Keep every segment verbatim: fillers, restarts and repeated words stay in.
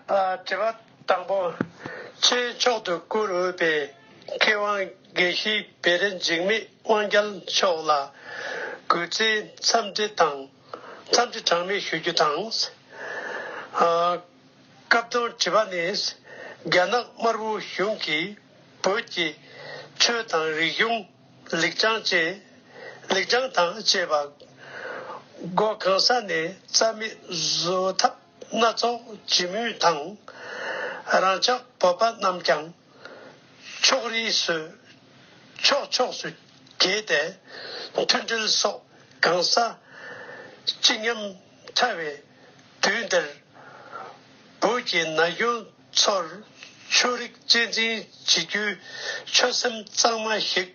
ཨ། དྲི་བ་དང་པོ། ཆེས་མཆོག་ཏུ་བཀུར་འོས་པའི་མཁས་དབང་དགེ་བཤེས་བེ་རི་འཇིགས་མེད་དབང་རྒྱལ་མཆོག་ལ་གུས་བརྩིའི་འཚམས་འདྲི་དང་། འཚམས་འདྲི་གྲངས་མེད་ཞུ་རྒྱུ་དང་། ཨ། སྐབས་དང་དྲི་བ་ནི། རྒྱ་ནག་དམར་པོའི་གཞུང་གིས་བོད་ཀྱི་ཆོས་དང་རིག་གཞུང་། ལེགས་བྱང་བཅས། ལེགས་བྱང་དང་བཅས་པ། སྒོ་གང་ས་ནས་རྩ་མེད་བཟོ་ཐབས་སྣ་ཚོགས་ཇི་མོད་དང་། རང་ཅག་བོད་པ་རྣམས་ཀྱང་ཕྱོགས་རིས་སུ། ཕྱོགས་ཕྱོགས་སུ་གྱེས་ཏེ། མཐུན་སྒྲིལ་སོགས་གང་ས་ཅི་སྙམ་འཚར་བའི་དུས་འདིར། བོད་ཀྱི་ན་གཞོན་ཚོར་ཆོས་རིག་གཅེས་འཛིན་བྱེད་རྒྱུའི་ཆོད་སེམས་གཙང་མ་ཞིག་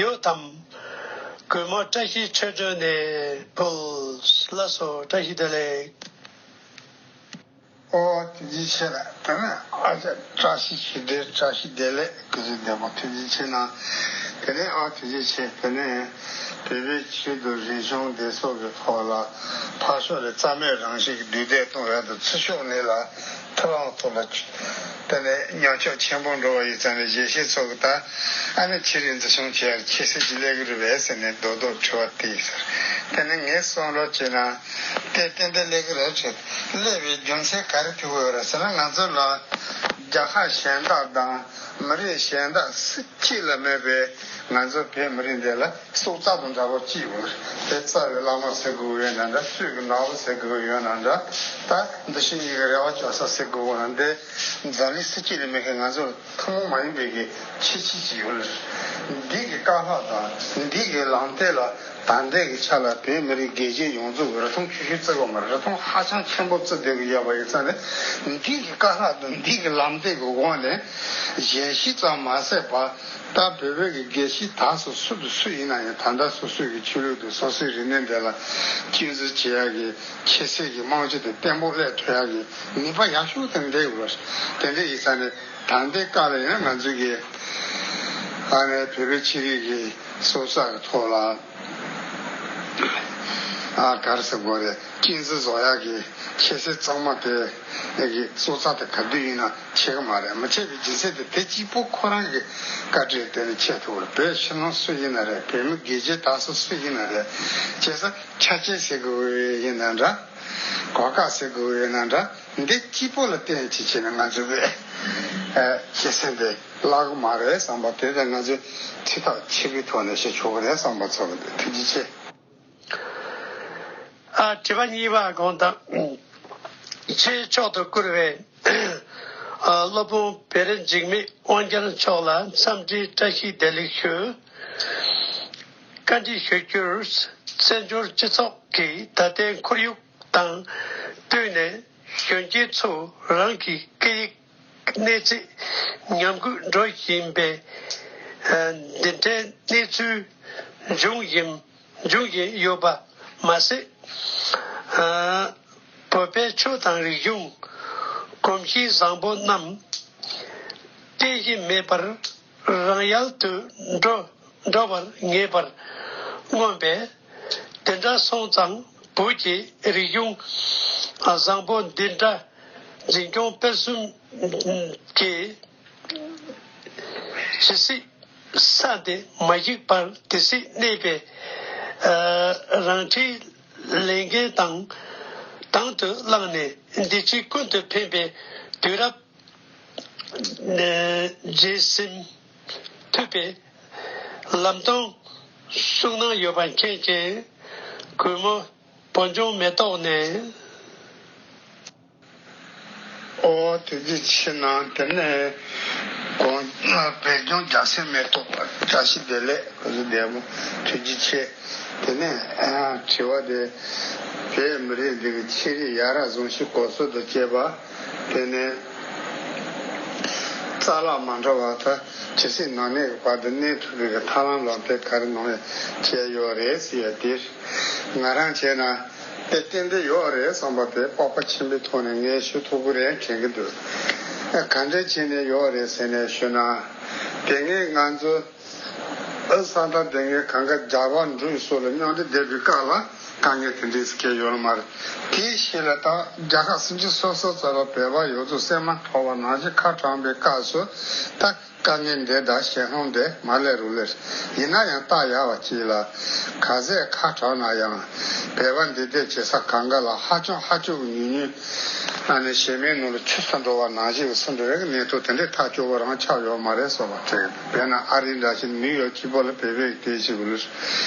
ཡོད་དམ། གུས་མོ་བཀྲ་ཤིས་ཆོས་སྒྲོན་ནས་ཕུལ། ལགས་སོ། བཀྲ་ཤིས་བདེ་ལེགས། ཨོ། ཐུགས་རྗེ་ཆེ་ལགས། དེ་ནས་ཨ་ཅག་བཀྲ་ཤིས་ཆོས་སྒྲོན། བཀྲ་ཤིས་བདེ་ལེགས། སྐུ་གཟུགས་བདེ་མོ། ཐུགས་རྗེ་ཆེ་གནང་། དེ་ནས་ཨ། ཐུགས་རྗེ་ཆེ། དེ་ནས་བོད་པའི་ཆེད་དུ་རིག་གཞུང་འདི་སོགས་ཀྱི་ཐོག་ལ་ཕར་ཕྱོགས་ལ་རྩ་མེད་རང་བཞིན་གྱི་འདུས་སྡོད་གཏོང་ཡག་ཏུ་ཚུར་ཕྱོགས་ནས་ལ་ཐུབ་དབང་ཐོག་ལ་དེ་ནས་ཉམས་ཆག་ཆེན་པོ་འགྲོ་བ་ཡིན་ཙང་ནས་ཞལ་བཞེས་ཚོགས་ཀྱི་ད་ཨ་ནི་ཕྱི་རིགས་འཛིན་སྐྱོང་བྱེད་ཡག་ཁྱད་གསོད་ཀྱི་ལས་ཀ་རེད་པས་ཟེར་ནས་རྡོག་རྡོག་དྲི་བ་དེ་ཡིན་ཟེར། དེ་ནས་ངས་གསུང་རོགས་བྱས་ན་དེ་ཏན་ཏན་ལས་ཀ་རེད་བྱས། སླེབས་པའི་རྒྱུ་མཚན་ག་རེ་ཐུག་ཡོད་རེད་ཟེར་ན། ང་ཚོ་ལ་རྒྱལ་ཁབ་གཞན་དག་དང་མི་རིགས་གཞན་དག་སུ་གཅིག་ལ་མེད་པའི་ང་ཚོ་བོད་མི་རིགས་འདི་ལ་སྲོག་རྩ་དང་འདྲ་བོ་གཅིག་ཡོད་རེད། དེ་རྩ་བའི་བླ་མ་ཟེར་དགོས་ཡོད་ན་འདྲ། སྲོག་གི་ནོར་བུ་ཟེར་དགོས་ཡོད་ན་འདྲ། ད་འདི་ཕྱི་གཉིས་ཀྱི་རེ་བ་བཅོལ་ས་ཟེར་དགོས་ན་འདི་འཛམ་གླིང་སུ་གཅིག་ལ་མེད་མཁན་ང་ཚོ་ལ་ཐུན་མོང་མ་ཡིན་པའི་གི་ཁྱད་ཆོས་ཅིག་ཡོད་རེད། འདི་གི་དཀའ་ལས་དང་འདི་གི་ལམ་སྟོན་ལ་ད་ལྟའི་གི་ཆ་ལ་བོད་མི་རིགས་རྒྱལ་གཅེས་ཡོངས་རྫོགས་ཀྱི་རིན་ཐང་ཆུང་ཆུང་བརྩི་དགོས་མ་རེད། རིན་ཐང་ཧ་ཅང་ཆེན་པོ་བརྩི་བསྡད་ཀྱི་ཡོད་པ་ཡིན་ཙང་ནས། འདི་གི་དཀའ་ལས་དང་འདི་གི་ལམ་སྟོན་གྱི་དབང་ནས་གཞན་ཞིག་ཙམ་མ་ཟད་པ། ད་བོད་པའི་གི་རྒྱལ་གཅེས་དག་ས་སུ་དང་སུ་ཡིན་ན་ཡང་། ད་ལྟ་སོ་སོའི་གི་ཆོས་ལུགས་དང་སོ་སོའི་རིག་གནས་འདི་ལ་གཅེས་འཛིན་བྱེད་ཡག་གི་ཁྱད་གསོད་ཀྱི་རྨང་གཞི་དེ་བརྟན་པོ་སླེབས་ཐུབ་ཡག་གི་ནུས་པ་ཡག་ཤོས་དེ་འདྲ་ཡོད་རེད། དེ་འདྲ་ཡིན་ཙང་ནས་ད་ལྟའི་སྐབས་ལ་ཡིན་ན་ང་ཚོའི་གི་ཨ་ནི་བོད་པའི་ཆོས་རིག་གི་སྲོག་རྩ་གི་ཐོག་ལ། ཨ། ག་རེ་ཟེར་དགོས་རེད། གཅེས་འཛིན་བཟོ་ཡག་གི་ཁྱད་གསོད་གཙང་མ་དེ་གི་སྲོག་རྩ་དེ་ག་དུས་ཡིན་ན་ཆད་ཀྱི་མ་རེད། མི་ཆད་པའི་རྒྱུ་མཚན་དེ་དེ་གཅིག་པོ་ཁོ་རང་གི་བཀའ་དྲིན་དེ་ནི་ཆད་ཐུབ་རེད། བོད་ཕྱི་ནང་སུ་ཡིན་ན་རེད། བོད་མི་རྒྱལ་གཅེས་དག་ས་སུ་ཡིན་ན་རེད། བྱས་ཙང་ཆ་རྐྱེན་ཟེར་དགོས་ཡིན་ན་འདྲ། གོ་སྐབས་ཟེར་དགོས་ཡིན་ན་འདྲ། འདི་གཅིག་པོ་ལ་བརྟེན་བྱས་བྱས་ནས་ང་ཚོ་གི་ཨ་ཁྱད་གསོད་དེ་བརླག་གི་མ་རེད་བསམ་པ་དེ་ལྟར་ང་ཚོས་ཚིག་ཐག་ཆོད་པོའི་ཐོག་ནས་བཤད་ཆོག་གི་རེད་བསམ་པ་ཚོར་གི་འདུག། ཐུགས་རྗེ་ཆེ། ཨ། དྲི་བ་གཉིས་པ་དགོངས་དག། ཆེས་མཆོག་ཏུ་བཀུར་བའི་ཨ་སློབ་དཔོན་བེ་རི་འཇིགས་མེད་དབང་རྒྱལ་མཆོག་ལ་འཚམས་འདྲིའི་བཀྲ་ཤིས་བདེ་ལེགས་ཞུ། བཀའ་འདྲི་ཞུ་རྒྱུར། བཙན་བྱོལ་སྤྱི་ཚོགས་ཀྱི་ད་ལྟའི་ཁོར་ཡུག་དང་བསྟུན་ནས་གཞོན་སྐྱེས་ཚོ་རང་གི་སྐད་ཡིག་གནས་ཚད་ཉམས་རྒུད་འགྲོ་བཞིན་པའི་འདི་འདྲའི་གནས་ཚུལ་འབྱུང་བཞིན་འབྱུང་བཞིན་ཡོད་པ་མ་ཟད། བོད་པའི་ཆོས་དང་རིག་གཞུང་གོམས་གཤིས་བཟང་པོ་རྣམས་བརྟན་གཞི་མེད་པར་རང་ཡལ་དུ་འགྲོ་འགྲོ་བར་ངེས་པར་མངོན་པས། དེ་འདྲ་སོང་ཙང་བོད་ཀྱི་རིག་གཞུང་བཟང་པོ་འདི་འདྲ་འཛིན་སྐྱོང་སྤེལ་གསུམ་གྱི་ཇི་སྲིད་ས་དེ་མ་ཞིག་པར་དེ་སྲིད་གནས་པའི་རང་འཁྲིའི་ལས་འགན་དང་དང་དུ་བླངས་ནས་འདི་ཕྱི་ཀུན་ཏུ་ཕན་པའི་དུས་རབས་རྗེས་ཟིན་ཐུབ་པའི་ལམ་སྟོན་གསུང་གནང་ཡོད་པ་མཁྱེན་ཅིང་། གུས་མོ་བོད་ལྗོངས་མེ་ཏོག་ནས། ཨོ། ཐུགས་རྗེ་ཆེ་གནང་། དེ་ནས་གོང་བོད་ལྗོངས་རྒྱ་སེ་མེ་ཏོག་པ་བཀྲ་ཤིས་བདེ་ལེགས། སྐུ་གཟུགས་བདེ་མོ། ཐུགས་རྗེ་ཆེ། དེ་ནས་ཨ་དྲི་བ་དེ། བོད་མི་རིགས་འདི་གི་ཆོས་རིག་ཡ་རབས་གཟུངས་གཞུག་གོ་སོལ་དང་བཅས་པ། དེ་ནས་རྩ་བརླག་མ་འགྲོ་བར་ད་ཇི་སྲིད་ནང་གནས་ཀྱི་བར་དུ་གནས་ཐུབ་པའི་གི་ཐབས་ལམ་ལག་དེབ་ག་རེ་ནང་ནས་བྱས་ཡོད་རེད་ཟེར་ཡ་དེ། ང་རང་བྱས་ན་དེ་ཏན་ཏན་ཡོད་རེད་བསམ་པ་དེ་སྤོབས་པ་ཆེན་པོའི་ཐོག་ནས་ངས་ཞུ་ཐུབ་ཀྱི་རེད་དྲན་གྱི་འདུག། ཨ། ག་འདྲ་བྱས་ནས་ཡོད་རེད་ཟེར་ནས་ཞུ་ན། དེ་སྔའི་ང་ཚོ་ཨ་ས་མཐའ་དེ་སྔའི་གང་ག་རྒྱ་བལ་འབྲུག་སོགས་ལ་མཉམ་དུ་བསྡད་པའི་སྐབས་ལ། དཀའ་ངལ་དེ་འདྲས་སུ་སྐྱེལ་ཡོད་ལ་མ་རེད། དེའི་ཤུལ་ལ་ད་རྒྱལ་ཁབ་སུམ་ཅུ་སོ་སོ་ཚོ་ལ་བོད་པ་ཡོངས་རྫོགས་སེམས་མ་ཁྲོ་བ་ནང་བཞིན་ཁ་གྲངས་པའི་སྐབས་སུ། ད་དཀའ་ངལ་འདི་དང་ཞན་ལྷོང་འདི་མ་སླེབས་རུང་སླེབས། ཡིན་ན་ཡང་ད་ཡག་པ་ཅིག་ལ། ག་ཚད་ཁ་གྲངས་ན་ཡང་བོད་པ་འདི་འདྲས་བྱེད་ས་གང་ག་ལ་ཧ་ཅང་ཧ་ཅང་ཉུང་ཉུང་། ཨ་ནི་གཞན་མའི་ནང་ལ་ཆུད་ཟོས་འགྲོ་བ་ནང་བཞིན་གྱི་སུ་འགྲོ་བའི་གནས་སྟངས་དེ་འདྲའི་ཐག་གཅོད་པོ་རང་ཆགས་ཡོད་མ་རེད་བསམ་པ་དྲན། དཔེར་ན་ཨ་རི་འདྲ་ཞིག་ནིའུ་ཡོག་གཅིག་པོ་ལ་བོད་པའི་དེ་ཞིག་ལ།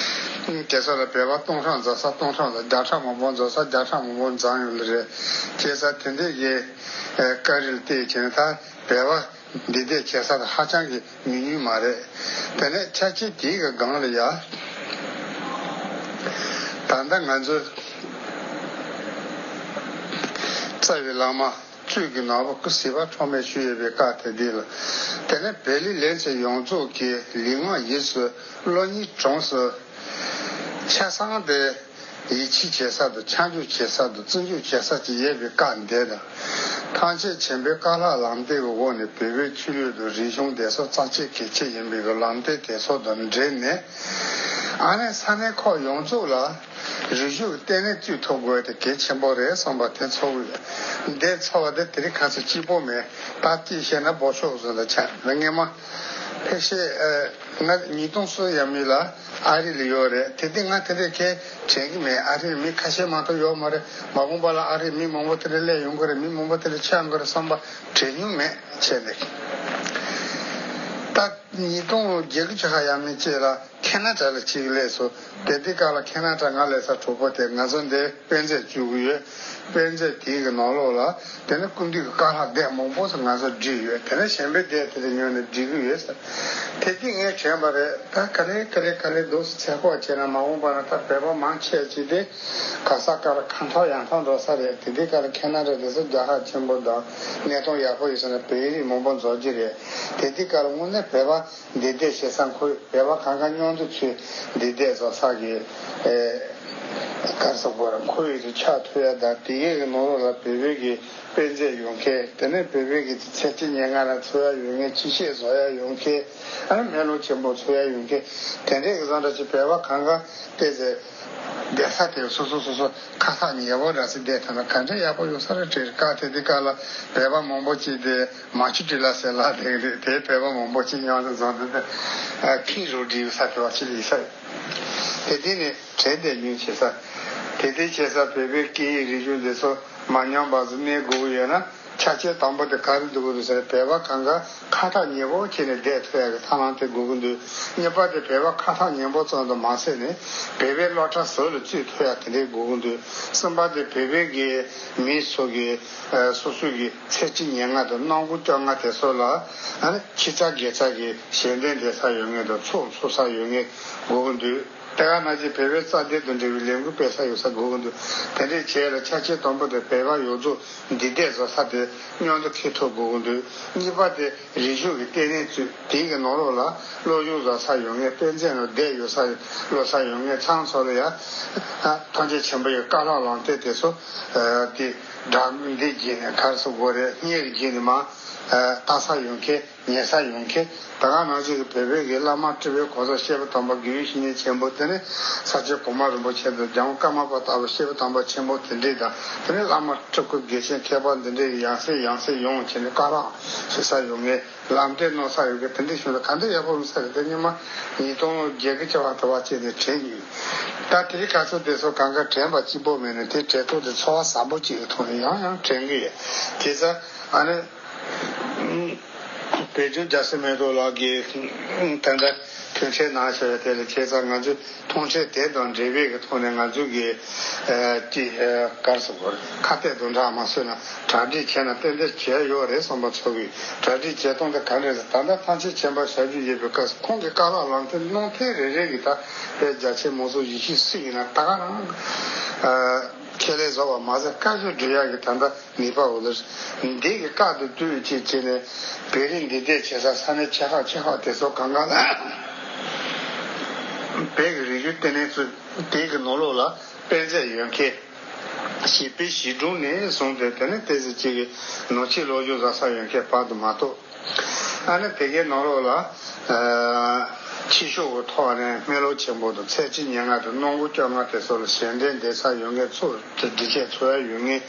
དེ་ཚོ་ལ་བོད་པ་སྟོང་ཕྲག་འཛོམས་ས་སྟོང་ཕྲག་དང་བརྒྱ་ཕྲག་མང་པོ་འཛོམས་ས་བརྒྱ་ཕྲག་མང་པོ་འཛོམས་ཡོད་ལ་རེད། བྱས་ཙང་དེ་འདྲའི་གི་བཀའ་རིས་བལྟས་བྱས་ན་ད་བོད་པ་འདི་འདྲས་བྱེད་ས་དེ་ཧ་ཅང་གི་ཉུང་ཉུང་མ་རེད། དེ་ནས་ཆ་ཆེ་དེའི་གི་སྒང་ལ་ཡ། ད་ལྟ་ང་ཚོའི་རྩ་བའི་བླ་མ་གཙོས་ཀྱི་ནང་པ་སྐུ་ཚེ་བ་འཕྲོག་མེད་ཞུ་ཡོད་པའི་བཀའ་དེ་འདི་ལ། དེ་ནས་བོད་ལུགས་ལེ་ཚན་ཡོངས་རྫོགས་ཀྱི་ལུས་ངག་ཡིད་གསུམ་བློ་གཉིས་གྲོངས་སུ། ཆ་ཚང་དེ་ཡིད་ཆེས་བྱེད་ས་དང་ཆ་འཇོག་བྱེད་ས་དང་བརྩི་འཇོག་བྱེད་ས་ཅིག་ཡོད་པའི་བཀའ་འདི་དང་། ཐམས་ཅད་མཁྱེན་པའི་བཀའ་སློབ་ལམ་སྟོན་གྱི་འོག་ནས་བོད་པའི་ཆོས་ལུགས་དང་རིག་གཞུང་དེ་ཚོ་རྩ་ཆེ་གལ་ཆེ་ཡིན་པའི་ལམ་སྟོན་དེ་ཚོ་དང་འབྲེལ་ནས། ཨ་ནི་ས་གནས་ཁག་ཡོངས་རྫོགས་ལ་རིག་གཞུང་གི་ལྟེ་གནས་བཙུགས་ཐུབ་དགོས་དེ་གལ་ཆེན་པོ་རེད་བསམ་པ་དེ་ཚོར་གི་ཡོད། འདི་ཚོར་བ་དེ་དེ་རིང་ཁ་སང་གཅིག་པོ་མེད། ད་ཅིག་བཤད་ན་འབོ་ཤོག་བཟོ་ལ་ཆགས། ང་སྔས་མ་ཕལ་ཆེར་ང་ཉིས་སྟོང་གསུམ་ཡས་མས་ལ་ཨ་རི་ལ་ཡོད་རེད། དེ་དུས་ང་དེ་འདྲའི་གལ་དྲན་གི་མེད། ཨ་རིར་མི་ཁ་ཤས་མ་གཏོགས་ཡོད་མ་རེད། མ་འོངས་པ་ལ་ཨ་རིར་མི་མང་པོ་དེ་འདྲ་སླེབས་ཡོང་གི་རེད། མི་མང་པོ་དེ་འདྲ་ཆགས་ཡོང་གི་རེད་བསམ་པ་དྲན་མྱོང་མེད་བྱས་ནས། ད་ཉིས་སྟོང་བརྒྱད་དགུ་ཆ་ཧ་ཡས་མས་ཅིག་ལ་ཁེ་ན་ཌ་ལ་ཅིག་སླེབས་སོང་། དེ་དུས་སྐབས་ལ་ཁེ་ན་ཌ་ང་སླེབས་ས་གྲོགས་པོ་དེ་ང་ཚོ་འདིར་དཔེ་མཛོད་བཙུགས་གི་ཡོད། དཔེ་མཛོད་དེའི་གི་ནང་ལོགས་ལ་དེ་ནི་སྐུ་མདུན་གྱི་བཀའ་སློབ་དེབ་མང་པོ་ཞིག་ང་ཚོ་བྲིས་ཡོད། དེ་ནི་གཞན་པའི་དེབ་དེ་ལ་ཉོས་ནས་བྲིས་གི་ཡོད་ཟེར། དེ་དུས་ངས་དྲན་པ་རེད། ད་ག་ལེ་ག་ལེ་ག་ལེ་འདུག་སེ་ཚད་ཁོག་བྱས་ན་མ་འོངས་པ་ན་ད་བོད་པ་མང་ཆེ་ཅིག་དེ་ག་ས་ག་ལ་ཁ་འཐོར་ཡ་འཐོར་འགྲོ་ས་རེད། དེ་དུས་སྐབས་ལ་ཁེ་ན་ཌ་དེ་ཚོ་རྒྱལ་ཁབ་ཆེན་པོ་དང་གནས་སྟངས་ཡག་པོ་ཡོད་ས་ན་བོད་རིགས་མང་པོ་འཛོམས་ཀྱི་རེད། དེ་དུས་སྐབས་ལ་དངོས་གནས་བོད་པ་འདི་འདྲས་བྱེད་ས་ཁོ་བོད་པ་གང་ག་མཉམ་དུ་ཚུད་འདི་འདྲས་བཟོ་ས་གི་ཨེ་གར་སོགས་པར་ཁོ་ཡི་དུ་ཆགས་ཐུབ་ཡ་དང་། དེ་གའི་གི་ནང་ལོགས་ལ་བོད་པའི་གི་དཔེ་མཛོད་ཡོད་མཁན། དེ་ནས་བོད་པའི་གི་ཚེ་སྐྱིད་ཉེར་ལྔ་ལ་འཚོ་ཡ་ཡོད་མཁན། སྤྱི་བཤད་བཟོ་ཡ་ཡོད་མཁན། ཨ་ནི་མེ་ལོང་ཆེན་པོ་འཚོ་ཡ་ཡོད་མཁན། དེ་འདྲས་གི་བཟོ་འདྲ་ཅིག་བོད་པ་གང་ག་བལྟས་ཚེ་བསྡད་ས་དེ་སོ་སོ་སོ་སོ་ཁ་ཐག་ཉེ་བོ་འདྲ་ཞིག་བསྡད་ཐུབ་ན་ག་འདྲ་ཡག་པོ་ཡོད་ས་རེད་དྲན། སྐབས་དེ་དུས་སྐབས་ལ་བོད་པ་མང་པོ་ཅིག་དེ། མ་ཆུ་ཊི་ལ་ཟེར་ལ་དེ་རེད། དེ་བོད་པ་མང་པོ་ཅིག་མཉམ་དུ་འཛོམས་ནས་དེ་ཁིང་རོ་ཌི་ཡོ་ས་དེ་བ་ཅི་ལ་ཡིན་ས་རེད། དེ་དེ་ནས་དྲན་བསྡད་མྱོང་བྱེད་ས། དེ་དེ་བྱེད་ས་བོད་པའི་སྐད་ཡིག་རིག་གཞུང་འདི་ཚོ་མ་ཉམས་པ་ཟིག་གནས་དགོས་ཀྱི་ཡོད་ན། ཆ་རྐྱེན་དང་པོ་དེ་ག་རེ་འདུག་གི་འདུག་ཟེར་བོད་པ་གང་ག་ཁ་ཐག་ཉེ་པོ་བྱས་ནས་བསྡད་ཐུབ་ཡ་གི་ཐབས་ལམ་དེ་དགོས་ཀྱི་འདུག་གཉིས་པ་དེ་བོད་པ་ཁ་ཐག་ཉེ་པོ་ཙམ་དུ་མ་ཟད་ནས་བོད་པའི་སློབ་གྲྭ་ཟུར་ལ་བཙུགས་ཐུབ་ཡ་དེ་འདྲའི་དགོས་ཀྱི་འདུག་གསུམ་པ་དེ་བོད་པའི་གི་མི་ཚོ་གི་ཨ་སོ་སོ་གི་ཚེ་སྐྱིད་ཉེར་ལྔ་དང་སྣང་དགུང་བཅོ་ལྔ་དེ་ཚོ་ལ་ཨ་ནི་ཕྱི་རྩ་སྒེར་རྩ་གི་ཞལ་འདོན་འདེབས་ས་ཡོད་མཁན་དང་ཚོགས་འཚོགས་ས་ཡོད་མཁན་དགོས་ཀྱི་འདུག་དེ་ག་ནང་བཞིན་བོད་པའི་རྩ་དོན་དང་འབྲེལ་བའི་ལས་འགུལ་སྤེལ་ས་ཡོད་ས་དགོས་ཀྱི་འདུག་དེ་འདྲའི་བྱས་ལ་ཆ་རྐྱེན་དང་པོ་དེ་བོད་པ་ཡོངས་རྫོགས་འདུས་སྡོད་བཟོ་ས་དེ་མཉམ་དུ་འཁེལ་ཐུབ་དགོས་ཀྱི་འདུག་གཉིས་པ་དེ་རིག་གཞུང་གི་ལྟེ་གནས་བཙུགས། དེའི་གི་ནང་ལོགས་ལ་སློབ་སྦྱོང་བཟོ་ས་ཡོད་མཁན། དཔེ་མཛོད་ནང་བསྡད་ཡོད་ས་ཀློག་ས་ཡོད་མཁན་ཚང་ཚོ་ལ་ཡ་ཐམས་ཅད་མཁྱེན་པ་ཡི་བཀའ་སློབ་ལམ་སྟོན་དེ་ཚོ་དེ་སྦྲགས་འདི་བརྒྱུད་ནས་ག་རེ་ཟེར་དགོས་རེད། བརྙན་རིས་བརྒྱུད་ནས་མར་ལྟ་ས་ཡོད་མཁན། ཉན་ས་ཡོད་མཁན། དེ་ག་ནང་བཞིན་གྱི་བོད་པའི་གི་བླ་མ་སྤྲུལ་པའི་གོ་ས་སྐྱེས་བུ་དམ་པ་དགེ་བའི་བཤེས་གཉེན་ཆེན་པོ། དེ་ནས་ས་སྐྱ་གོང་མ་རིན་པོ་ཆེ་དང་རྒྱལ་དབང་ཀརྨ་པ་ལྟ་བུ་སྐྱེས་བུ་དམ་པ་ཆེན་པོ་དེ་འདྲས་དང་། དེ་ནས་བླ་མ་སྤྲུལ་སྐུ་དགེ་བཤེས་མཁས་པ་འདི་འདྲས་ཀྱི་ཡང་སེ་ཡང་སེ་ཡོང་བྱས་ནས་བཀའ་སློབ་ཞུ་ས་ཡོད་མཁན། ལམ་སྟོན་གནང་ས་ཡོད་མཁན། དེ་འདྲས་བྱུང་ན་ག་འདྲ་ཡག་པོ་ཡོང་ས་རེད། དེ་སྔོན་མ་ཉིས་སྟོང་བརྒྱད་དགུ་བཅུ་བ་དུ་བ་བྱས་ནས་དྲན་མྱོང་། ད་དེ་རིང་ཁ་སང་དེ་ཚོ་གང་ག་དྲན་པ་གཅིག་པོ་མེད་ནས། དེ་དྲན་ཐོག་དེ་ཚོར་བ་ཟབ་པོ་གཅིག་གི་ཐོག་ནས་ཡང་ཡང་དྲན་གི་ཡོད། བྱས་ཙང་ཨ་ནི། བོད་ལྗོངས་རྒྱལ་སྲས་མེ་ཏོག་ལགས་ཀྱིས་ད་ལྟ་མཐུན་འཕྲད་གནང་བཞག་པ་དེ་ལ་བྱས་ཙང་ང་ཚོས་མཐུན་འཕྲད་དེ་དང་འབྲེལ་བའི་གི་ཐོག་ནས་ང་ཚོས་ཀྱི་ཨ་ཅི་ཨ་ག་རེ་ཟེར་དགོས་རེད། ཁ་གཏད་དུ་འདྲ་མ་བཟོས་ན་གྲ་སྒྲིག་བྱས་ན་ཏན་ཏན་བྱས་ཡོད་རེད་བསམ་པ་ཚོར་གི། གྲ་སྒྲིག་བྱེད་སྟངས་དེ་ག་འདྲ་རེད། ད་ལྟ་ཐམས་ཅད་མཁྱེན་པ་ཞབས་ཕྱི་བྱེད་པའི་སྐབས་སུ་ཁོང་གི་བཀའ་སློབ་ལམ་སྟོན་གནང་ཐེངས་རེ་རེ་གི་ད་དཔེ་རྒྱ་ཆེ་མང་ཚོགས་ཡིད་ཆེས་སུ་ཡིན་ན་ད་ག་རང་ཨ་ཁས་ལེན་བཟོ་བ་མ་ཟད་བཀའ་བརྒྱུད་སྒྲུབ་ཡག་གི་ད་ལྟ་ནུས་པ་འོ་ལ། འདི་གི་བཀའ་དང་བསྟུན་བྱས་བྱས་ནས་བོད་རིགས་འདུས་སྡོད་བྱེད་ས་ས་གནས་ཆེ་ཁག་ཆེ་ཁག་དེ་ཚོ་གང་ག་ལ་བོད་ཀྱི་རིག་གཞུང་ལྟེ་གནས་ཚོ་དེ་གི་ནང་ལོགས་ལ་དཔེ་མཛོད་ཡོད་མཁན། བྱིས་པའི་གཞིས་གྲོང་ནས་བཟུང་སྟེ་དེ་ནས་ཏོག་ཙམ་ཅིག་གི་ནང་ཆོས་སློབ་སྦྱོང་བཟོ་ས་ཡོད་མཁན་བར་དུ་མ་གཏོགས། ཨ་ནི་དེ་གའི་ནང་ལོགས་ལ་ཨ། ཕྱི་ཤོག་གི་ཐོག་ནས་སྨན་ལུགས་ཆེན་པོ་དང་ཚེ་གཅིག་ཉེར་ལྔ་དང་སྣུམ་འཁོར་བཅོ་ལྔ་དེ་ཚོ་ལ་ཞལ་འདེབས་འདེབས་ས་ཡོད་མཁན། ཚུར་དེ་འདྲི་ཆས་འཚོལ་ཡ་ཡོད་མཁན།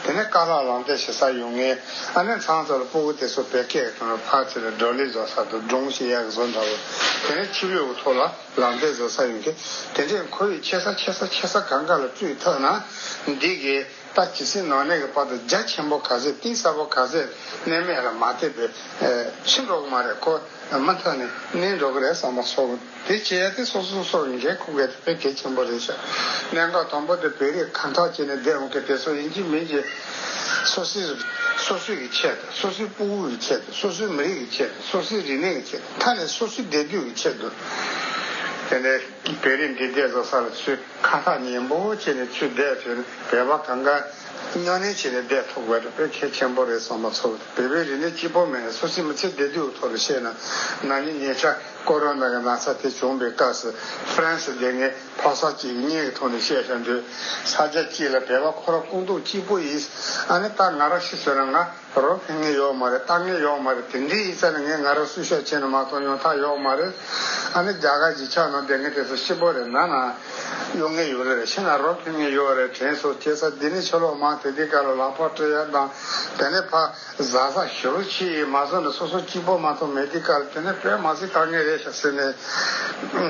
དེ་ནས་དཀའ་ལས་ལག་དེབ་བྱེད་ས་ཡོད་མཁན། ཨ་ནི་མཚམས་མཚམས་ལ་སྤུ་གུ་དེ་ཚོ་བོད་སྐད་དང་ཕར་ཚུར་ལ་བགྲོ་གླེང་བཟོ་ས་དང་སྒྲུང་བཤད་ཡག་བཟོ་འདྲ་བོ། དེ་ནས་ཆོས་ལུགས་ཀྱི་ཐོག་ལ་ལག་དེབ་བཟོ་ས་ཡོད་མཁན། དེ་འདྲའི་ཁོ་ཡི་ཆེ་ས་ཆེ་ས་ཆེ་ས་གང་ག་ལ་བཙུད་ཐུབ་ན། འདི་གི་ད་ཇི་སྲིད་ནང་གནས་ཀྱི་བར་དུ་རྒྱ་ཆེན་པོ་ག་ཚོད་གཏིང་ཟབ་པོ་ག་ཚོད་གནས་མེད་ལ་མ་ལྟོས་པའི་ཕྱིན་འགྲོ་གི་མ་རེད། ཁོ་མུ་མཐུད་ནས་གནས་འགྲོ་གི་རེད་བསམ་པ་ཚོར། དེ་བྱས་ཏེ་སོ་སོ་སོ་སོ་ཡིན་མཁན་ཁུག་གེ་དེ་དཔེ་གལ་ཆེན་པོ་རེད་ཤག་གནད་འགག་དང་པོ་དེ་བོད་རིགས་ཁ་འཐོར་བྱས་ནས་བསྡད་འོང་མཁན་དེ་ཚོ་ཡིན་གཅིག་མིན་གཅིག་སོ་སོའི་སོ་སོའི་གི་ཆེད་དུ། སོ་སོའི་སྤུ་གུ་གི་ཆེད་དུ། སོ་སོའི་མི་རིགས་ཀྱི་ཆེད་དུ། སོ་སོའི་རིག་གནས་ཀྱི་ཆེད་དུ། མཐའ་ནས་སོ་སོའི་བདེ་སྡུག་གི་ཆེད་དུ། དེ་ནས་བོད་རིགས་འདི་བསྡད་བཟོ་ས་ལ་ཚུར་ཁ་ཐག་ཉེ་པོ་བྱས་ནས་ཚུར་བསྡད་ཚུར་བོད་པ་གང་ག་སྨྱོ་ནད་བྱས་ནས་བསྡད་ཐུབ་དགོས་རེད། དཔེ་གལ་ཆེན་པོ་རེད་བསམ་པ་ཚོར། བོད་པའི་རིག་གནས་གཅིག་པོ་མེད་ན། སོ་སོའི་མི་ཚེ་བདེ་སྡུག་ཐོག་ལ་བཤད་ན། ན་ནིང་ཉེ་ཆར་ཀོ་རོ་ན་གི་ན་ཚ་དེ་བྱུང་བའི་སྐབས་སུ་ཧྥ་རན་སི་བསྡད་མཁན་ཕོ་གསར་གཅིག་གིས་བརྙན་གྱི་ཐོག་ནས་བཤད་བཞག་དུས། ས་ཆ་གཅིག་ལ་བོད་པ་ཁོ་རང་ཁོངས་གཏོགས་གཅིག་པོ་ཡིན། ཨ་ནི་ད་ང་རང་ཤི་སོང་ན་ང་རོ་ཕན་ངེས་ཡོད་མ་རེད། ལྟ་ངེས་ཡོད་མ་རེད། དེ་འདྲའི་ཡིན་ཙང་ནི་ངས་ང་རང་སུས་ཤོག་བྱས་ནས་མ་གཏོགས་ཡོང་ཐབས་ཡོད་མ་རེད། ཨ་ནི་རྒྱ་གར་གཞིས་ཆགས་ནང་བསྡད་མཁན་དེ་ཚོ་སྐྱིད་པོ་རེད། ན་ན་གཡོག་ངེས་ཡོད་རེད། ཤི་ན་རོ་ཕན་ངེས་ཡོད་རེད་དྲན་སོང་། བྱས་ཙང་འདི་ནས་ཕྱི་ལོགས་མར་དེ་དུས་སྐབས་ལ་ལག་པ་སྤྲད་ཡ་དང་། དེ་ནས་ཕར་བཟའ་ས་ཞུ་རོགས་བྱས་མ་བཟོ་ནས་སོ་སོ་གཅིག་པོ་མ་གཏོགས་མེད་དུས་སྐབས་ལ། དེ་ནས་དཔེ་མ་སྲིད་དཀའ་ངལ་རེད་ཤག་ཟེར་ནས་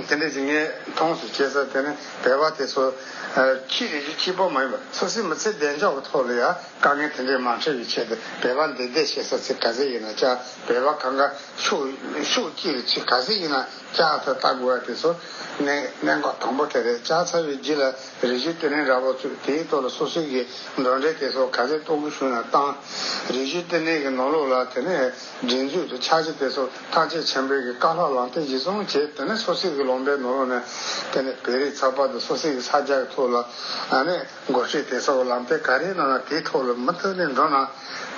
དེ་འདྲ་ཞིག་ངས་མཐོང་སོང་། བྱས་ཙང་དེ་ནས་བོད་པ་དེ་ཚོ་ཕྱིའི་རིག་གཞུང་གཅིག་པོ་མ་ཡིན་པར་སོ་སོའི་མི་ཚེ་བདེ་འཇགས་ཀྱི་ཐོག་ལ་ཡ། དཀའ་ངལ་དེ་འདྲས་མ་འཕྲད་པའི་ཆེད་དུ་བོད་པ་འདི་བསྡད་བྱེད་ས་ཚིག་ག་ཚོད་ཡིན་ན་ཅག་བོད་པ་གང་ག་ཤོག་ཤོག་གཅིག་ལ་ཚིག་ག་ཚོད་ཡིན་ན་ཅག་ཐོག་ལྟ་དགོས་པ་དེ་ཚོ་གནད་གནད་འགག་དང་པོ་དེ་རེད། ཅག་ཚར་བའི་རྗེས་ལ་རིག་གཞུང་ལྟེ་གནས་འདྲ་པོ་ཚུད། དེའི་ཐོག་ལ་སོ་སོའི་གི་འགྲོ་གྲོན་དེ་ཚོ་ག་ཚོད་གཏོང་གི་བྱུང་ན་བཏང་། རིག་གཞུང་ལྟེ་གནས་ཀྱི་ནང་ལོགས་ལ་དེ་ནས་སྒྲིག་འཛུགས་དང་ཆབ་སྲིད་དེ་ཚོ་ཐམས་ཅད་མཁྱེན་པའི་གི་བཀའ་སློབ་ལམ་སྟོན་གཞི་བཟུང་བྱས། དེ་ནས་སོ་སོའི་གི་ལུང་པའི་ནང་ལོགས་ནས་དེ་ནས་བོད་རིགས་ཚགས་པར་དང་སོ་སོའི་གི་ས་ཆ་གི་ཐོག་ལ་ཨ་ནི། འགོ་ཁྲིད་དེ་ཚོ་ལམ་སྟོན་ག་རེ་གནང་ན་དེའི་ཐོག་ལ་མུ་མཐུད་ནས་འགྲོ་ན།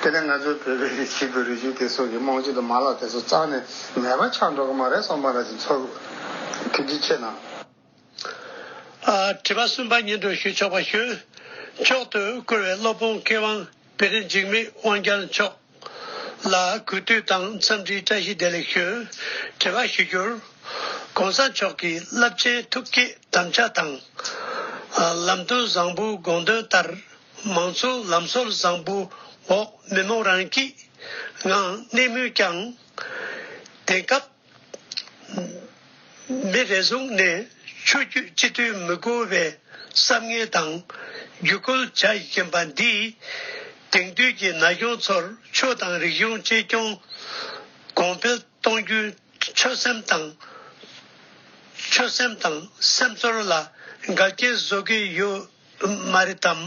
དེ་ནས་ང་ཚོའི་བོད་པའི་ཆེད་དུ་རིག་གཞུང་དེ་ཚོ་གི་རྨང་གཞི་དང་མ་ལག་དེ་ཚོ་རྩ་ནས་མེད་པ་ཆགས་འགྲོ་གི་མ་རེད་བསམ་པ་ར་ཅིག་ཚོར། ཐུགས་རྗེ་ཆེ་གནང་། ཨ། དྲི་བ་གསུམ་པ་སྙན་སྒྲོན་ཞུ་ཆོག་པ་ཞུ། མཆོག་ཏུ་བཀུར་བའི་སློབ་དཔོན་མཁས་དབང་བེ་རི་འཇིགས་མེད་དབང་རྒྱལ་མཆོག་ལ་གུས་བཏུད་དང་འཚམས་འདྲིའི་བཀྲ་ཤིས་བདེ་ལེགས་ཞུ། དྲི་བ་ཞུ་རྒྱུར། གོང་ས་མཆོག་གིས་རླབས་ཆེན་ཐུགས་བསྐྱེད་དམ་བཅའ་དང་། ལམ་སྟོན་བཟང་པོའི་དགོངས་དོན་ལྟར། མང་གཙོའི་ལམ་སྲོལ་བཟང་པོའི་འོག་མི་མང་རང་སྐྱིད་ངང་གནས་མུས་ཀྱང་། དེང་སྐབས། མི་རེ་ཟུང་ནས་ཆོས་བརྒྱུད་སྤྱི་འཐུས་མི་དགོས་པའི་བསམ་ངན་དང་བརྒྱུད་སྐུལ་བྱ་བཞིན་པ་འདིས། དེང་དུས་ཀྱི་ན་གཞོན་ཚོར་ཆོས་དང་རིག་གཞུང་གཅེས་སྐྱོང་གོང་འཕེལ་གཏོང་རྒྱུའི་ཆོད་སེམས་དང་། ཆོད་སེམས་དང་སེམས་ཚོར་ལ་འགལ་རྐྱེན་བཟོ་གི་ཡོད་མ་རེད་དམ།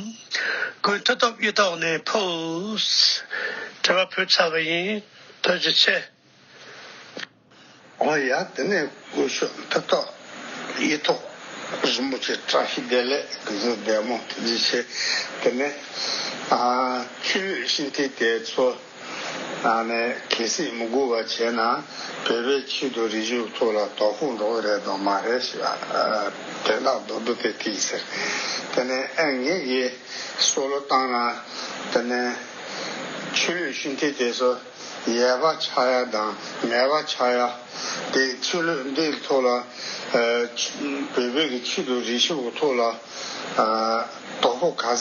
ཀུན་མཐུ་སྟོབས་ཡུ་ཐོག་ནས་ཕུལ། དྲི་བ་ཕུལ་ཚར་བ་ཡིན། ཐུགས་རྗེ་ཆེ། འོ་ཡ། དེ་ནས་སྐུ་ཞབས་མཐུ་སྟོབས་ཡེ་ཐོག་རིན་པོ་ཆེ་བཀྲ་ཤིས་བདེ་ལེགས། སྐུ་གཟུགས་བདེ་མོ། ཐུགས་རྗེ་ཆེ། དེ་ནས་ཨ། ཆོས་ལུགས་ཤིང་རྟའི་དེ་ཚོ་ཨ་ནི་གལ་སྲིད་མི་དགོས་པ་བྱས་ན། བོད་པའི་ཆེད་དུ་རིག་གཞུང་ཐོག་ལ་དོ་ཕོག་འགྲོ་གི་རེད་དམ་མ་རེད་ཞེས་པ། དོན་དག་མདོར་བསྡུས་དེ་དེ་ཡིན་ཟེར། དེ་ནས་ཨ། ངེད་ཀྱིས་བསམ་བློ་བཏང་ན། དེ་ནས་ཆོས་ལུགས་ཤིང་རྟའི་དེ་ཚོ་ཡོད་པ་ཆགས་ཡ་དང་མེད་པ་ཆགས་ཡ། དེ་ཆོས་ལུགས་འདིའི་ཐོག་ལ་ཨ། བོད་བོད་ཀྱི་ཆོས་དང་རིག་གཞུང་གི་ཐོག་ལ་ཨ། དོ་ཕོག་ག་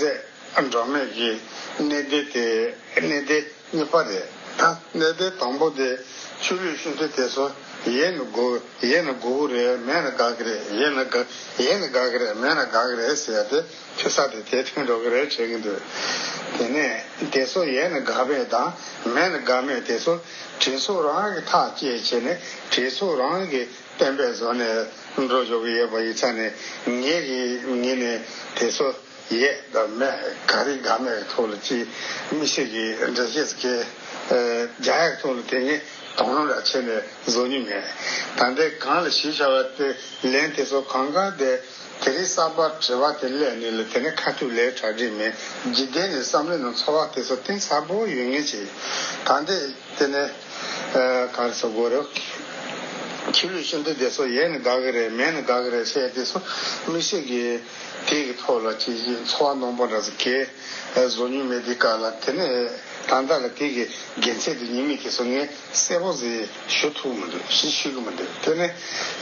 ཚད་འགྲོ་མེད་ཀྱི་གནད་དོན་དེ། གནད་དོན་གཉིས་པ་རེད། ད་གནད་དོན་དང་པོ་དེ་ཆོས་ལུགས་ཤིང་རྟ་དེ་ཚོ་ཡོད་ན་དགོས། ཡོད་ན་དགོས་ཀྱི་རེད། མེད་ན་དགའ་གི་རེད། ཡོད་ན་དགའ། ཡོད་ན་དགའ་གི་རེད། མེད་ན་དགའ་གི་རེད་ཟེར་ཡ་དེ། ཐོས་ས་དེ་དེ་ཐོན་འགྲོ་གི་རེད་དྲན་གྱི་འདུག་དེ་ནས་དེ་ཚོ་ཡོད་ན་དགའ་མེད་དང་མེད་ན་དགའ་མེད་དེ་ཚོ་གྲོས་ཚོགས་རང་གིས་ཐག་བཅད་བྱས་ནས། གྲོས་ཚོགས་རང་གིས་གཏན་འབེབས་བཟོས་ནས་འགྲོ་འཇུག་གི་ཡོད་པ་ཡིན་ཙང་ནས། ངེད་ཀྱི་ངོས་ནས་དེ་ཚོ་ཡོད་དང་མེད་ག་རེ་དགའ་མེད་ཀྱི་ཐོག་ལ་ཅིག་མི་ཤེས་ཀྱི་འདྲ་བཤད་ཀྱི་རྒྱག་ཡག་ཐོག་ལ་དེ་ངས་དོ་སྣང་ར་བྱས་ནས་བཟོ་མྱོང་མེད། ད་ལྟའི་གང་ལ་ཞུས་བྱ་བ་དེ་ལན་དེ་ཚོ་གང་ག་དེ། དེ་རིང་གསར་པ་དྲི་བ་དེ་སླེབས་ནས་ལ། དེ་ནས་ཁ་ཐུག་ལས་གྲ་སྒྲིག་མེད། འཇིག་རྟེན་ནས་བསམ་བློའི་ནང་ཚོར་བ་དེ་ཚོ་གཏིང་ཟབ་པོ་ཡོད་ངེས་ཀྱི། ད་འདི་དེ་ནས་ཨ། ག་རེ་ཟེར་དགོས་རེད། ཆོས་ལུགས་སྤྱི་མཐུན་དེ་ཚོ་ཡོད་ན་དགའ་གི་རེད། མེད་ན་དགའ་གི་རེད་ཟེར་དེ་ཚོ་དམིགས་བསལ་གྱི་དེ་གི་ཐོག་ལ་ཅིག་ཅིག་ཚོར་བ་སྣང་པོ་འདྲ་ཟིག་གས་བཟོ་མྱོང་མེད། དེ་ག་ལ་དེ་ནས་ད་ལྟ་ལ་དེ་གི་དགེ་མཚན་དེ་ཉིན་མིག་དེ་ཚོ་ངས་གསལ་པོ་ཟིག་ཞུ་ཐུབ་མི་འདུག་ཞུ་ཤེས་གི་མི་འདུག་དེ་ནས་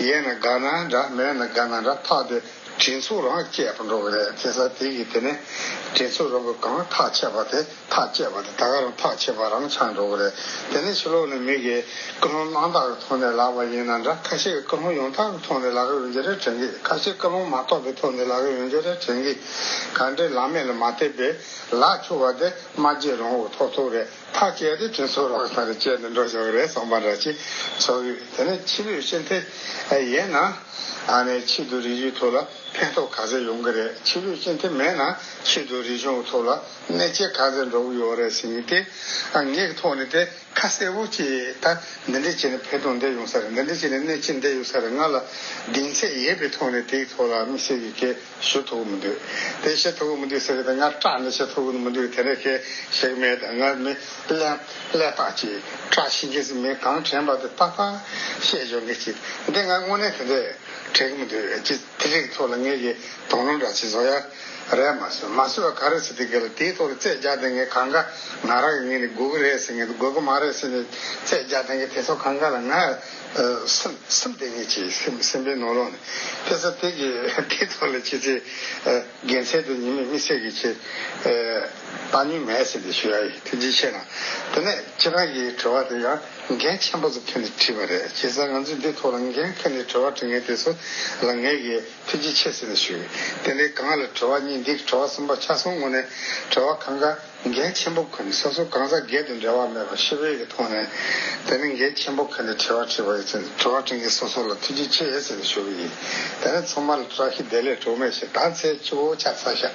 ཡོད་ན་དགའ་ན་འདྲ། མེད་ན་དགའ་ན་འདྲ། ཐག་དེ་དྲན་ཚུལ་རང་བཅད་པ་འགྲོ་གི་རེད། དེ་ས་དེ་གི་དེ་ནས་དྲན་ཚུལ་རང་གི་གང་ཐག་ཆད་པ་དེ་ཐག་བཅད་པ་དེ་ད་ག་རང་ཐག་ཆད་པ་རང་ཆགས་འགྲོ་གི་རེད། དེ་ནས་ཕྱི་ལོགས་ནས་མི་གིས་ཀུན་སློང་རྣམ་དག་གི་ཐོག་ནས་ལབ་པ་ཡིན་ན་འདྲ། ཁ་ཤས་ཀྱིས་ཀུན་སློང་ཡོང་ཐབས་ཀྱི་ཐོག་ནས་ལབ་གི་ཡོད་རྒྱུ་རེད་དྲན་གི། ཁ་ཤས་ཀུན་སློང་མ་རྟོགས་པའི་ཐོག་ནས་ལབ་གི་ཡོད་རྒྱུ་རེད་དྲན་གི། ག་འདྲའི་ལབ་མེད་ལ་མ་བལྟས་པས་ལབ་ཆོག་པ་དེ་སྨྲ་བརྗོད་རང་དབང་ཐོབ་ཐུབ་རེད། ཐག་བཅད་དེ་དྲན་ཚུལ་རང་ས་རེ་བཅད་ནས་འགྲོ་ཆོག་གི་རེད་བསམ་པ་འདྲ་ཅིག་ཚོར་གི། དེ་ནས་ཆོས་ལུགས་སྤྱི་མཐུན་ཡིན་ན་ཨ་ནི་ཆེད་དུ་རིག་གཞུང་ཐོག་ལ་ཕན་ཐོགས་ག་ཚད་ཡོང་གི་རེད། ཆོས་ལུགས་སྤྱི་མཐུན་མེད་ན་ཆེད་དུ་རིག་གཞུང་ཐོག་ལ་གནོད་སྐྱེལ་ག་ཚད་འགྲོ་གི་ཡོད་རེད་ཟེར་མཁན་དེ་ཨ་ངའི་ཐོག་ནས་དེ་ཁ་གསལ་པོ་ཅིག་ད་འདི་འདྲས་བྱས་ནས་ཕན་ཐོགས་འདི་ཡོང་ས་རེད། འདི་འདྲས་བྱས་ནས་གནོད་སྐྱེལ་འདི་ཡོང་ས་རེད། ང་ལ་གདེང་ཚོད་ཡོད་པའི་ཐོག་ནས་དེའི་ཐོག་ལ་དམིགས་བསལ་གྱི་སྐད་ཞུ་ཐུབ་ཀྱི་མི་འདུག་དེ་བཤད་ཐུབ་ཀྱི་མི་འདུག་ཟེར་གི། ད་ང་སྐྲག་ནས་བཤད་ཐུབ་ཀྱི་མི་འདུག་དེ་འདྲ་སྐད་བཤད་ཀྱི་མེད། ད་ང་མི་ཀླད་ཀླད་སྟག་ཅིག་སྐྲག་ཤེས་མཁན་ཞིག་མིན། གང་དྲན་པ་དེ་ཏག་ཏག་བཤད་འཇོག་མཁན་ཅིག་འདི་ང་དངོས་གནས་དེ་འདྲ་དྲན་གྱི་མི་འདུག་ཅི་དེ་རིགས་ཐོག་ལ་ངས་ཀྱི་དོ་སྣང་འདྲ་ཅིག་བཟོ་ཡ་རེད་མ་བཟོས། མ་བཟོས་པ་ག་རེ་ཟེར། དེ་ག་ལ་དེའི་ཐོག་ལ་རྩོད་རྒྱག་བསྡད་མཁན་གང་ག་ང་རང་གི་ངོས་ནས་དགོས་ཀྱི་རེད་ཟེར་མཁན་དང་དགོས་ཀྱི་མ་རེད་ཟེར་ནས་རྩོད་རྒྱག་བསྡད་མཁན་དེ་ཚོ་གང་ག་ལ་ང་ཨ་སེམས་སེམས་བདེ་ངེས་ཀྱི་སེམས་སེམས་པའི་ནང་ལོགས་ནས་དེ་ཚོ་དེ་གི་དེའི་ཐོག་ལ་ཅི་ཚེ་ཨ་དགེ་མཚན་དུ་ཉིན་མོའི་དམིགས་བསལ་གྱི་ཆེད་ཨ་བཏང་མྱོང་མེད་ཟེར་ཏེ་ཞུ་ཡ་ཡིན། ཐུགས་རྗེ་ཆེ་གནང་། དེ་ནས་ཁྱེད་རང་གི་དྲི་བ་དེ་ཡང་འགན་ཆེན་པོ་ཟིག་ཁྱེར་ནས་དྲིས་པ་རེད། བྱས་ཙང་ང་ཚོས་འདི་ཐོག་ལ་འགན་ཁྱེར་ནས་དྲི་བ་དྲི་མཁན་དེ་ཚོ་ལ་ངས་ཀྱི་ཐུགས་རྗེ་ཆེ་ཟེར་ནས་ཞུ། དེ་ནས་གང་ལ་དྲི་བ་གཉིས་འདི་དྲི་བ་གསུམ་པ་ཆ་གསུམ་ངོས་ནས་དྲི་བ་གང་ག་འགན་ཆེན་པོ་ཁུར་ནས་སོ་སོ་གང་ཟག་སྒེར་དང་འབྲེལ་བ་མེད་པ་ཞི་བའི་གི་ཐོག་ནས་དེ་ནི་འགན་ཆེན་པོ་ཁུར་ནས་དྲི་བ་དྲིས་པ་ཡིན་ཚེ་དྲི་བ་དྲི་མཁན་སོ་སོ་ལ་ཐུགས་རྗེ་ཆེ་ཟེར་ནས་ཞུ་གི་ཡིན། དེ་ནས་ཚང་མ་ལ་བཀྲ་ཤིས་བདེ་ལེགས། གྲོགས་མེད་ཞེས་ད་ཚེ་ཆུ་བོ་ཆ་ཚ་ཤག་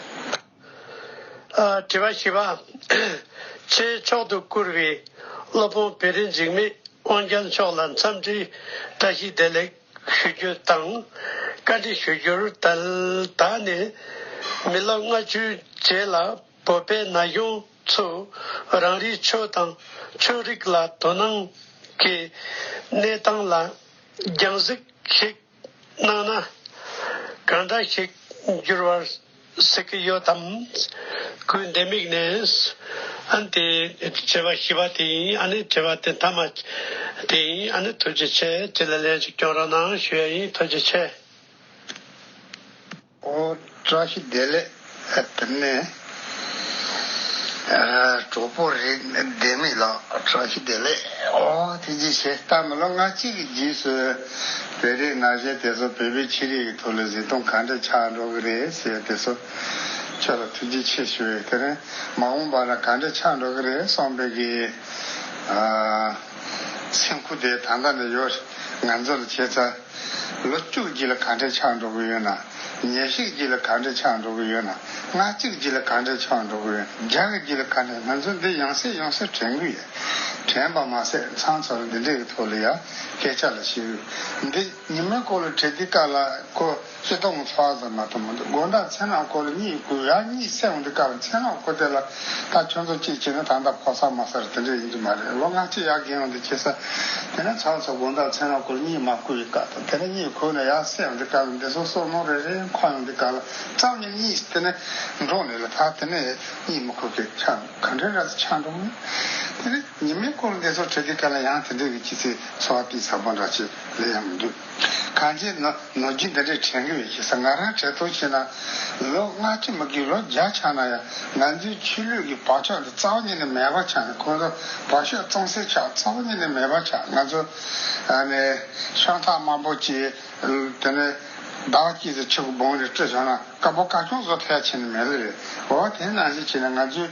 ཨ། དྲི་བ་བཞི་པ། ཆེས་མཆོག་ཏུ་གུས་པའི་སློབ་དཔོན་བེ་རི་འཇིགས་མེད་དབང་རྒྱལ་མཆོག་ལ་འཚམས་འདྲི་བཀྲ་ཤིས་བདེ་ལེགས་ཞུ་རྒྱུ་དང་། བཀའ་འདྲི་ཞུ་རྒྱུར། ད་ད་ནས་མི་ལོ་ལྔ་བཅུའི་རྗེས་ལ་བོད་པའི་ན་གཞོན་ཚོས་རང་རེའི་ཆོས་དང་ཆོས་རིག་ལ་དོ་སྣང་གི་གནས་སྟངས་ལ་རྒྱང་གཟིགས་ཤིག་གནང་ན་གང་འདྲ་ཞིག་འགྱུར་བར་སྲིད་ཀྱི་ཡོད་དམ། སྐུའི་ལྡེ་མིག་ནས། ཨ་ནི་དེ་དྲི་བ་བཞི་པ་དེ་ཡིན། ཨ་ནི་དྲི་བ་དེ་མཐའ་མ་དེ་ཡིན། ཨ་ནི་ཐུགས་རྗེ་ཆེ། དེ་ལ་ལན་ཅིག་སྐྱོན་རོགས་གནང་ཞུ་ཡ་ཡིན། ཐུགས་རྗེ་ཆེ། ཨོ། བཀྲ་ཤིས་བདེ་ལེགས། ཨ། དེ་ནས་ཨ་གྲོགས་པོ་རེད། ལྡེ་མིག་ལགས། བཀྲ་ཤིས་བདེ་ལེགས། ཨོ། ཐུགས་རྗེ་ཆེ། ད་མི་ལོ་ལྔ་གཅིག་གི་རྗེས་སུ་བོད་རིགས་ན་གཞོན་དེ་ཚོ་བོད་པའི་ཆོས་རིག་གི་ཐོག་ལ་གཟིགས་མཐོང་ག་འདྲ་ཆགས་འགྲོ་གི་རེད་ཟེར་དེ་ཚོ་ཁྱོད་ལ་ཐུགས་རྗེ་ཆེ་ཞུ་ཡས། དེ་ནས་མ་འོངས་པ་ལ་ག་འདྲ་ཆགས་འགྲོ་གི་རེད་བསམ་པའི་གི་ཨ་སེམས་ཁུར་དེ་ད་ལྟ་ནས་ཡོད། ང་ཚོ་ལ་བྱས་ཙང་། ལོ་བཅུ་རྗེས་ལ་ག་འདྲ་ཆགས་འགྲོ་གི་ཡོད་ན། ཉི་ཤུ་རྗེས་ལ་ག་འདྲ་ཆགས་འགྲོ་གི་ཡོད་ན། ལྔ་གཅིག་རྗེས་ལ་ག་འདྲ་ཆགས་འགྲོ་གི་ཡོད་ན། བརྒྱ་གི་རྗེས་ལ་ག་འདྲ། ང་ཚོ་འདི་ཡང་སེ་ཡང་སེ་དྲན་གི་ཡོད། དྲན་པ་མ་ཟད་ཚང་ཚོར་འདི་འདྲའི་གི་ཐོག་ལ་ཡང་སྐད་ཆ་ལ་ཞིག་འདི་ཉི་མའི་སྐོར་ལ་དྲན་དུས་སྐབས་ལ་ཁོ་སྤྱི་སྟོང་ཚོགས་ཙམ་མ་གཏོགས་མི་འདུག་དགོང་དག་མཚན་ནམ་སྐོར་ལ་གཉིད་ཁུག་ཡ། གཉིད་སད་འོང་དུས་སྐབས་ལ་མཚན་ནམ་ཁུག་དེ་ལ་ད་ཁྱོད་ཚོ་གཅིག་བྱས་ན་ད་ལྟ་ཕོ་གསར་མོ་གསར་དེ་འདྲ་ཡིན་གྱི་མ་རེད། ལོ་ལྔ་བཅུ་ཡར་རྒན་ཡོང་དུས་ཁྱེད་ས། དེ་ནས་ཚང་ཚོ་དགོང་དག་མཚན་ནམ་སྐོར་གཉིད་མ་ཁུག་ཡི་སྐབས་དང་། དེ་ནས་གཉིད་ཁུག་ནས་ཡར་སད་འོང་དུས་སྐབས་ལ་འདི་ཚོ་བསམ་མནོ་རེ་རེ་འཁོར་ཡོང་དུས་སྐབས་ལ་རྩ་བ་ནས་གཉིད་དེ་ནས་འགྲོ་ནས་ལ་ད་དེ་ནས་གཉིད་མི་ཁུག་གི་ཆགས། ག་འདྲའི་ར་ཆགས་འགྲོ་མིན། དེ་ནས་ཉི་མའི་སྐོར་འདི་ཚོ་བྲིས་དུས་སྐབས་ལ་ཡང་དེ་འདྲའི་གི་ཅི་ཚེ་ཚོར་བ་སྤུས་ཚ་པོ་འདྲ་ཅིག་ལས་ཡང་མི་འདུག་གང་ཅི་ནོར་ནོར་རྒྱུ་འདི་འདྲའི་དྲན་གི་ཡོད་ཀྱི་ས། ང་རང་དྲན་ཐུབ་ཤེས་ན་ལོ་ལྔ་བཅུ་མ་གི་ལོ་བརྒྱ་ཆགས་ན་ཡང་ང་ཚོའི་ཆོས་ལུགས་ཀྱི་བག་ཆགས་འདི་རྩ་བ་ཉིད་ནས་མེད་པ་ཆགས། ཁོང་ཚོ་བག་ཤོག་གཙང་སེལ་ཆགས། རྩ་བ་ཉིད་ནས་མེད་པ་ཆགས། ང་ཚོ་ཨ་ནི་ཤང་ཐག་དམར་པོ་ཅིག་དེ་ནས་ཟླ་བ་གཅིག་ཙམ་ཕྱི་གི་སྦང་རེ་སྤྲད་བྱུང་ན། དཀར་པོ་དཀར་ཆུང་བཟོ་ཐལ་ཆེ་ནི་མེད་ལེ་རེད། འོ་དེ་ནང་བཞིན་བྱས་ན་ང་ཚོའི་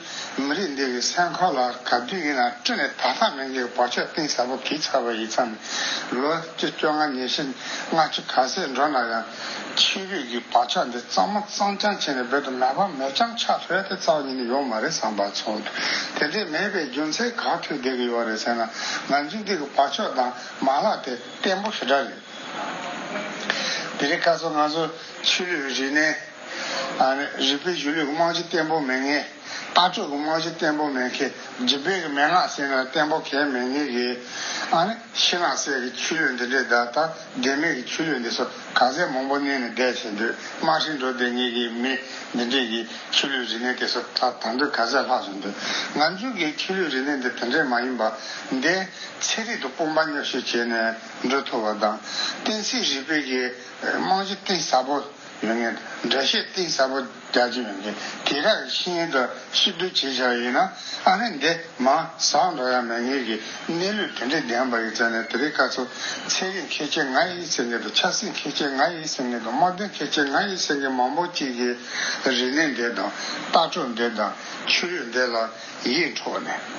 མི་རིགས་འདི་གི་སེམས་ཁམས་ལ་ག་དུས་ཡིན་ན་སྤྲིན་ནས་ད་ཐག་མེད་མཁན་གྱི་བག་ཆགས་གཏིང་ཟབ་པོ་གིས་ཚར་བ་ཡིན་ཙང་། ལོ་བཅུ་བཅོ་ལྔ་ཉི་ཤུ་ལྔ་བཅུ་ག་ཚད་འགྲོ་ན་ཡང་ཆོས་ལུགས་ཀྱི་བག་ཆགས་འདི་གཙང་མ་གཙང་རྐྱང་བྱས་ནས་རྦད་དེ་མེད་པ་མེད་རྐྱང་ཆགས་ཐུབ་ཡ་དེ་རྩ་བ་ཉིད་ནས་ཡོད་མ་རེད་བསམ་པ་ཚོར་འདུག་དེ་འདྲས་མེད་པའི་རྒྱུ་མཚན་གང་ཐུག་བསྡད་ཀྱི་ཡོད་རེད་ཟེར་ན། ང་ཚོའི་འདི་གི་བག་ཆགས་དང་མ་ལག་དེ་བརྟན་པོ་ཞེ་དྲག་རེད། དེ་རིང་ཁ་སང་ང་ཚོ་ཆོས་ལུགས་རིག་གནས་ཨ་ནི་རིག་པའི་གཞུང་ལུགས་རྨང་གཞི་བརྟན་པོ་མེད་མཁན། ལྟ་གྲུབ་ཀྱི་རྨང་གཞི་བརྟན་པོ་མེད་མཁན། རྒྱུད་པའི་གི་མན་ངག་ཟེར་ན་བརྟན་པོ་གང་ཡང་མེད་མཁན་གྱི། ཨ་ནི་ཕྱི་ནང་གསལ་གྱི་ཆོས་ལུགས་འདི་འདྲའི་ད་ལྟ་བདེན་མེད་ཀྱི་ཆོས་ལུགས་འདི་ཚོ་ག་ཚད་མང་པོ་གནས་ནས་བསྡད་བྱས་འདུག་དམར་ཧྲེང་འགྲོ་བསྡད་མཁན་གྱི་མི་འདི་འདྲའི་གི་ཆོས་ལུགས་རིག་གནས་དེ་ཚོ་ད་ད་དུང་ག་ཚད་ལྷག་བཞིན་འདུག་ང་ཚོའི་གི་ཆོས་ལུགས་རིག་གནས་འདི་དེ་འདྲས་མ་ཡིན་པ། འདི་ཚན་རིག་དང་དཔུང་པ་མཉམ་གཤིབ་བྱས་ནས་འགྲོ་ཐུབ་པ་དང་། གཏན་ཚིགས་རིག་པའི་གི་རྨང་གཞི་གཏིང་ཟབ་པོ་ཡོད་མཁན། འགྲེལ་བཤད་གཏིང་ཟབ་པོ་རྒྱག་རྒྱུ་ཡོད་མཁན། དེ་དག་གི་ཤེས་ཡོན་དང་ཕྱི་བསྡུར་བྱས་བཞག་ཡིན་ན། ཨ་ནི་འདི་མར་ཟག་འགྲོ་ཡ་མེད་མཁན་གྱི་གནས་ལུགས་དེ་འདྲས་ལྡན་པ་ཡིན་ཙང་ནས། དེ་རིང་ཁ་སང་ཚན་རིག་མཁས་ཅན་ང་ཡིན་ཟེར་མཁན་དང་། ཆབ་སྲིད་མཁས་ཅན་ང་ཡིན་ཟེར་མཁན་དང་། དམག་དོན་མཁས་ཅན་ང་ཡིན་ཟེར་མཁན་མང་པོ་ཅིག་གིས་རིག་གནས་འདི་དང་ལྟ་གྲུབ་འདི་དང་ཆོས་ལུགས་འདི་ལ་ཡིད་འཕྲོག་ནས།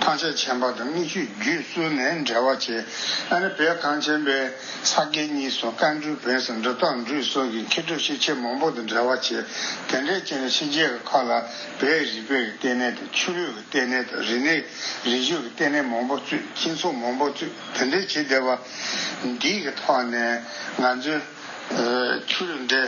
ཐམས་ཅད་མཁྱེན་པ་དང་དངོས་ཤུགས་བརྒྱུད་གསུམ་ནས་འབྲེལ་བ་བྱས། ཨ་ནི་བོད་གངས་ཅན་པའི་ས་དགེ་བསྙེན་སོགས། བཀའ་འགྲོའི་བོན་སོགས། འབྲི་དང་འགྲོས་སོགས་ཀྱི་མཁས་གྲུབ་ཤེས་ཆེན་མང་པོ་དང་འབྲེལ་བ་བྱས། དེ་འདྲའི་བྱས་ནས་ཕྱི་རྒྱལ་གྱི་ཁག་ལ་བོད་རིག་པའི་ལྟེ་གནས་དང་། ཆོས་ལུགས་ཀྱི་ལྟེ་གནས་དང་། རིག་གནས་རིག་གཞུང་གི་ལྟེ་གནས་མང་པོ་བཙུགས། སྤྱི་ཚོགས་མང་པོ་བཙུགས། དེ་འདྲའི་བྱས་བསྡད་པ་འདིའི་གི་ཐོག་ནས་ང་ཚོའི་ཆོས་ལུགས་འདི་